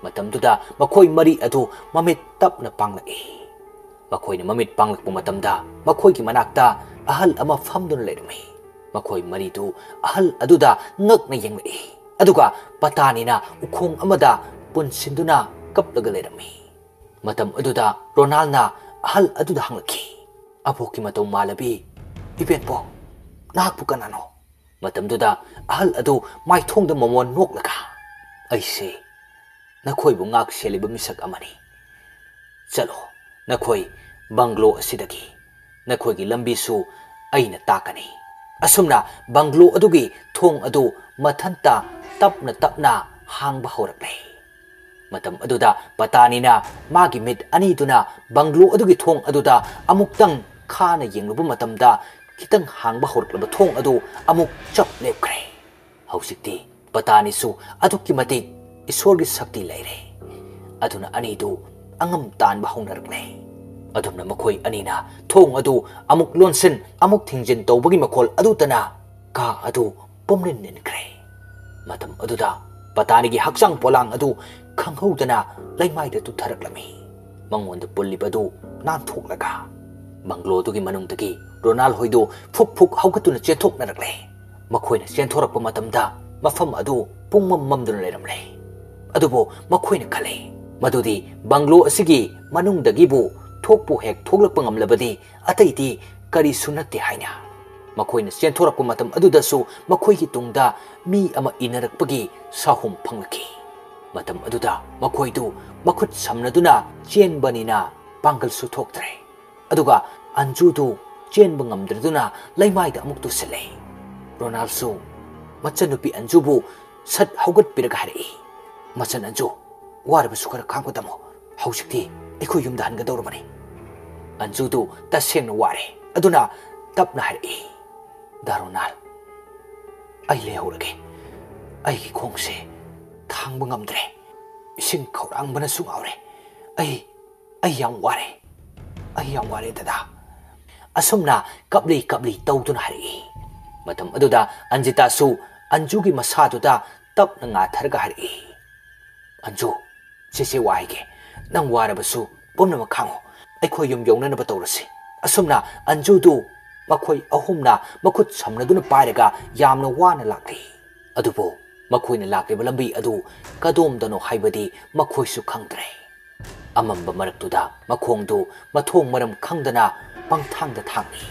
ꯃꯇꯝꯗꯨꯗ ꯃꯈꯣꯏ ꯃꯔꯤ ꯑꯗꯨ ꯃꯃꯤꯠ ꯇꯞꯅ ꯄꯥꯡꯂꯛꯏ꯫ ꯃꯈꯣꯏꯅ ꯃꯃꯤꯠ ꯄꯥꯡꯂꯛꯄ ꯃꯇꯝꯗ ꯃꯈꯣꯏꯒꯤ ꯃꯅꯥꯛꯇ ꯑꯍꯜ ꯑꯃ ꯐꯝꯗꯨꯅ ꯂꯩꯔꯝꯃꯤ꯫ ꯃꯈꯣꯏ ꯃꯔꯤꯗꯨ ꯑꯍꯜ ꯑꯗꯨꯗ ꯉꯛꯅ ꯌꯦꯡꯂꯛꯏ꯫ ꯑꯗꯨꯒ ꯄꯇꯥꯅꯤꯅ ꯎꯈꯣꯡ ꯑꯃꯗ ꯄꯨꯟꯁꯤꯟꯗꯨꯅ ꯀꯞꯂꯒ ꯂꯩꯔꯝꯃꯤ꯫ ꯃꯇꯝ ꯑꯗꯨꯗ ꯔꯣꯅꯥꯜꯅ ꯑꯍꯜ ꯑꯗꯨꯗ ꯍꯪꯂꯛꯈꯤ, "ꯑꯕꯣꯛꯀꯤ ꯃꯇꯧ ꯃꯥꯜꯂꯕꯤ ꯏꯕꯦꯟꯄꯣ, ꯅꯍꯥꯛꯄꯨ ꯀꯅꯥꯅꯣ?" ꯃꯇꯝꯗꯨꯗ ꯑꯍꯜ ꯑꯗꯨ ꯃꯥꯏꯊꯣꯡꯗ ꯃꯃꯣꯟ ꯅꯣꯛꯂꯒ, "ꯑꯩꯁꯦ ꯅꯈꯣꯏꯕꯨ ꯉꯥꯛ ꯁꯦꯜꯂꯤꯕ ꯃꯤꯁꯛ ꯑꯃꯅꯤ꯫ ꯆꯠꯂꯣ, ꯅꯈꯣꯏ ꯕꯪꯒ꯭ꯂꯣ ꯑꯁꯤꯗꯒꯤ꯫ ꯅꯈꯣꯏꯒꯤ ꯂꯝꯕꯤꯁꯨ ꯑꯩꯅ ꯇꯥꯛꯀꯅꯤ꯫" ꯑꯁꯨꯝꯅ ꯕꯪꯒ꯭ꯂꯣ ꯑꯗꯨꯒꯤ ꯊꯣꯡ ꯑꯗꯨ ꯃꯊꯟꯇ ꯇꯞꯅ ꯇꯞꯅ ꯍꯥꯡꯕ ꯍꯧꯔꯛꯂꯦ꯫ ꯃꯇꯝ ꯑꯗꯨꯗ ꯄꯇꯥꯅꯤꯅ ꯃꯥꯒꯤ ꯃꯤꯠ ꯑꯅꯤꯗꯨꯅ ꯕꯪꯒ꯭ꯂꯣ ꯑꯗꯨꯒꯤ ꯊꯣꯡ ꯑꯗꯨꯗ ꯑꯃꯨꯛꯇꯪ ꯈꯥꯅ ꯌꯦꯡꯂꯨꯕ ꯃꯇꯝꯗ, ꯈꯤꯇꯪ ꯍꯥꯡꯕ ꯍꯧꯔꯛꯂꯕ ꯊꯣꯡ ꯑꯗꯨ ꯑꯃꯨꯛ ꯆꯞ ꯂꯦꯞꯈ꯭ꯔꯦ꯫ ꯍꯧꯖꯤꯛꯇꯤ ꯄꯇꯥꯅꯤꯁꯨ ꯑꯗꯨꯛꯀꯤ ꯃꯇꯤꯛ ꯏꯁꯣꯔꯒꯤ ꯁꯛꯇꯤ ꯂꯩꯔꯦ꯫ ꯑꯗꯨꯅ ꯑꯅꯤꯗꯨ ꯑꯉꯝ ꯇꯥꯟꯕ ꯍꯧꯅꯔꯛꯂꯦ꯫ ꯑꯗꯨꯝꯅ ꯃꯈꯣꯏ ꯑꯅꯤꯅ ꯊꯣꯡ ꯑꯗꯨ ꯑꯃꯨꯛ ꯂꯣꯟꯁꯤꯟ, ꯑꯃꯨꯛ ꯊꯤꯡꯖꯤꯟ ꯇꯧꯕꯒꯤ ꯃꯈꯣꯜ ꯑꯗꯨꯇꯅ ꯀꯥ ꯑꯗꯨ ꯄꯨꯝꯅꯤꯟ ꯅꯤꯟꯈ꯭ꯔꯦ꯫ ꯃꯇꯝ ꯑꯗꯨꯗ ꯄꯇꯥꯅꯤꯒꯤ ꯍꯛꯆꯥꯡ ꯄꯣꯂꯥꯡ ꯑꯗꯨ ꯈꯪꯍꯧꯗꯅ ꯂꯩꯃꯥꯏꯗ ꯇꯨꯊꯔꯛꯂꯝꯃꯤ꯫ ꯃꯉꯣꯟꯗ ꯄꯨꯜꯂꯤꯕꯗꯨ ꯅꯥꯟꯊꯣꯛꯂꯒ, ꯕꯪꯒ꯭ꯂꯣꯗꯨꯒꯤ ꯃꯅꯨꯡꯗꯒꯤ ꯔꯣꯅꯥꯜ ꯍꯣꯏꯗꯨ ꯐꯨꯛ ꯐꯨꯛ ꯍꯧꯒꯠꯇꯨꯅ ꯆꯦꯟꯊꯣꯛꯅꯔꯛꯂꯦ꯫ ꯃꯈꯣꯏꯅ ꯆꯦꯟꯊꯣꯔꯛꯄ ꯃꯇꯝꯗ ꯃꯐꯝ ꯑꯗꯨ ꯄꯨꯡꯃꯝ ꯃꯝꯗꯨꯅ ꯂꯩꯔꯝꯂꯦ꯫ ꯑꯗꯨꯕꯨ ꯃꯈꯣꯏꯅ ꯈꯜꯂꯦ ꯃꯗꯨꯗꯤ ꯕꯪꯒ꯭ꯂꯣ ꯑꯁꯤꯒꯤ ꯃꯅꯨꯡꯗꯒꯤꯕꯨ ꯊꯣꯛꯄꯨ ꯍꯦꯛ ꯊꯣꯛꯂꯛꯄ ꯉꯝꯂꯕꯗꯤ ꯑꯇꯩꯗꯤ ꯀꯔꯤꯁꯨ ꯅꯠꯇꯦ ꯍꯥꯏꯅ꯫ ꯃꯈꯣꯏꯅ ꯆꯦꯟꯊꯣꯔꯛꯄ ꯃꯇꯝ ꯑꯗꯨꯗꯁꯨ ꯃꯈꯣꯏꯒꯤ ꯇꯨꯡꯗ ꯃꯤ ꯑꯃ ꯏꯟꯅꯔꯛꯄꯒꯤ ꯁꯥꯍꯨꯝ ꯐꯪꯂꯛꯈꯤ꯫ ꯃꯇꯝ ꯑꯗꯨꯗ ꯃꯈꯣꯏꯗꯨ ꯃꯈꯨꯠ ꯁꯝꯅꯗꯨꯅ ꯆꯦꯟꯕꯅꯤꯅ ꯄꯥꯡꯒꯜꯁꯨ ꯊꯣꯛꯇ꯭ꯔꯦ꯫ ꯑꯗꯨꯒ ꯑꯟꯖꯨꯗꯨ ꯆꯦꯟꯕ ꯉꯝꯗ꯭ꯔꯗꯨꯅ ꯂꯩꯃꯥꯏꯗ ꯑꯃꯨꯛ ꯇꯨꯁꯤꯜꯂꯦ꯫ ꯔꯣꯅꯥꯜꯁꯨ ꯃꯆꯟꯅꯨꯄꯤ ꯑꯟꯖꯨꯕꯨ ꯁꯠ ꯍꯧꯒꯠꯄꯤꯔꯒ ꯍꯥꯏꯔꯛꯏ, "ꯃꯆꯟ ꯑꯟꯖꯨ, ꯋꯥꯔꯕꯁꯨ ꯈꯔ ꯈꯥꯡꯕ ꯇꯝꯃꯨ꯫ ꯍꯧꯖꯤꯛꯇꯤ ꯑꯩꯈꯣꯏ ꯌꯨꯝꯗ ꯍꯟꯒꯗꯧꯔꯕꯅꯤ꯫" ꯑꯟꯖꯨꯗꯨ ꯇꯁꯦꯡꯅ ꯋꯥꯔꯦ꯫ ꯑꯗꯨꯅ ꯇꯞꯅ ꯍꯥꯏꯔꯛꯏ, "ꯗꯥ ꯔꯣꯅꯥꯜ, ꯑꯩ ꯂꯩꯍꯧꯔꯒꯦ꯫ ꯑꯩꯒꯤ ꯈꯣꯡꯁꯦ ꯊꯥꯡꯕ ꯉꯝꯗ꯭ꯔꯦ꯫ ꯏꯁꯤꯡ ꯈꯧꯔꯥꯡꯕꯅꯁꯨ ꯉꯥꯎꯔꯦ꯫ ꯑꯩ, ꯑꯩ ꯌꯥꯝ ꯋꯥꯔꯦ꯫ ꯑꯩ ꯌꯥꯝ ꯋꯥꯔꯦ, ꯗꯗꯥ꯫" ꯑꯁꯨꯝꯅ ꯀꯞꯂꯤ ꯀꯞꯂꯤ ꯇꯧꯗꯨꯅ ꯍꯥꯏꯔꯛꯏ꯫ ꯃꯇꯝ ꯑꯗꯨꯗ ꯑꯟꯖꯤꯇꯥꯁꯨ ꯑꯟꯖꯨꯒꯤ ꯃꯁꯥꯗꯨꯗ ꯇꯞꯅ ꯉꯥꯊꯔꯒ ꯍꯥꯏꯔꯛꯏ, "ꯑꯟꯖꯨ, ꯆꯦꯆꯦ ꯋꯥ ꯍꯥꯏꯒꯦ꯫ ꯅꯪ ꯋꯥꯔꯕꯁꯨ ꯄꯨꯝꯅꯃꯛ ꯈꯥꯡꯉꯨ꯫ ꯑꯩꯈꯣꯏ ꯌꯨꯝ ꯌꯧꯅꯅꯕ ꯇꯧꯔꯁꯤ꯫" ꯑꯁꯨꯝꯅ ꯑꯟꯖꯨꯗꯨ ꯃꯈꯣꯏ ꯑꯍꯨꯝꯅ ꯃꯈꯨꯠ ꯁꯝꯅꯗꯨꯅ ꯄꯥꯏꯔꯒ ꯌꯥꯝꯅ ꯋꯥꯅ ꯂꯥꯛꯂꯤ꯫ ꯑꯗꯨꯕꯨ ꯃꯈꯣꯏꯅ ꯂꯥꯛꯂꯤꯕ ꯂꯝꯕꯤ ꯑꯗꯨ ꯀꯗꯣꯝꯗꯅꯣ ꯍꯥꯏꯕꯗꯤ ꯃꯈꯣꯏꯁꯨ ꯈꯪꯗ꯭ꯔꯦ꯫ ꯑꯃꯝꯕ ꯃꯔꯛꯇꯨꯗ ꯃꯈꯣꯡꯗꯨ ꯃꯊꯣꯡ ꯃꯔꯝ ꯈꯪꯗꯅ ꯄꯪꯊꯥꯡꯗ ꯊꯥꯡꯏ꯫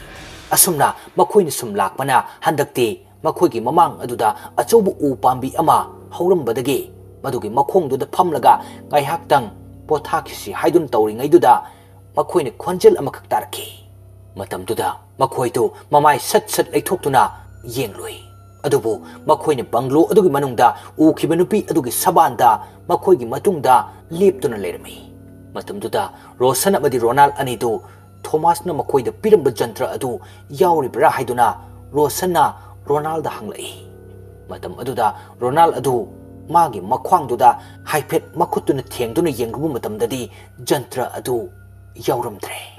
ꯑꯁꯨꯝꯅ ꯃꯈꯣꯏꯅ ꯁꯨꯝ ꯂꯥꯛꯄꯅ ꯍꯟꯗꯛꯇꯤ ꯃꯈꯣꯏꯒꯤ ꯃꯃꯥꯡ ꯑꯗꯨꯗ ꯑꯆꯧꯕ ꯎ ꯄꯥꯝꯕꯤ ꯑꯃ ꯍꯧꯔꯝꯕꯗꯒꯤ ꯃꯗꯨꯒꯤ ꯃꯈꯣꯡꯗꯨꯗ ꯐꯝꯂꯒ ꯉꯥꯏꯍꯥꯛꯇꯪ ꯄꯣꯊꯥꯈꯤꯁꯤ ꯍꯥꯏꯗꯨꯅ ꯇꯧꯔꯤꯉꯩꯗꯨꯗ ꯃꯈꯣꯏꯅ ꯈꯣꯟꯖꯦꯜ ꯑꯃꯈꯛ ꯇꯥꯔꯛꯈꯤ꯫ ꯃꯇꯝꯗꯨꯗ ꯃꯈꯣꯏꯗꯨ ꯃꯃꯥꯏ ꯁꯠ ꯁꯠ ꯂꯩꯊꯣꯛꯇꯨꯅ ꯌꯦꯡꯂꯨꯏ꯫ ꯑꯗꯨꯕꯨ ꯃꯈꯣꯏꯅ ꯕꯪꯒ꯭ꯂꯣ ꯑꯗꯨꯒꯤ ꯃꯅꯨꯡꯗ ꯎꯈꯤꯕ ꯅꯨꯄꯤ ꯑꯗꯨꯒꯤ ꯁꯕꯥꯟꯗ ꯃꯈꯣꯏꯒꯤ ꯃꯇꯨꯡꯗ ꯂꯦꯞꯇꯨꯅ ꯂꯩꯔꯝꯃꯤ꯫ ꯃꯇꯝꯗꯨꯗ ꯔꯣꯁꯟ ꯑꯃꯗꯤ ꯔꯣꯅꯥꯜ ꯑꯅꯤꯗꯨ ꯊꯣꯃꯥꯁꯅ ꯃꯈꯣꯏꯗ ꯄꯤꯔꯝꯕ ꯖꯟꯇ꯭ꯔ ꯑꯗꯨ ꯌꯥꯎꯔꯤꯕ꯭ꯔꯥ ꯍꯥꯏꯗꯨꯅ ꯔꯣꯁꯟꯅ ꯔꯣꯅꯥꯜꯗ ꯍꯪꯂꯛꯏ꯫ ꯃꯇꯝ ꯑꯗꯨꯗ ꯔꯣꯅꯥꯜ ꯑꯗꯨ ꯃꯥꯒꯤ ꯃꯈ꯭ꯋꯥꯡꯗꯨꯗ ꯍꯥꯏꯐꯦꯠ ꯃꯈꯨꯠꯇꯨꯅ ꯊꯦꯡꯗꯨꯅ ꯌꯦꯡꯂꯨꯕ ꯃꯇꯝꯗꯗꯤ ꯖꯟꯇ꯭ꯔ ꯑꯗꯨ ꯌꯥꯎꯔꯝꯗ꯭ꯔꯦ꯫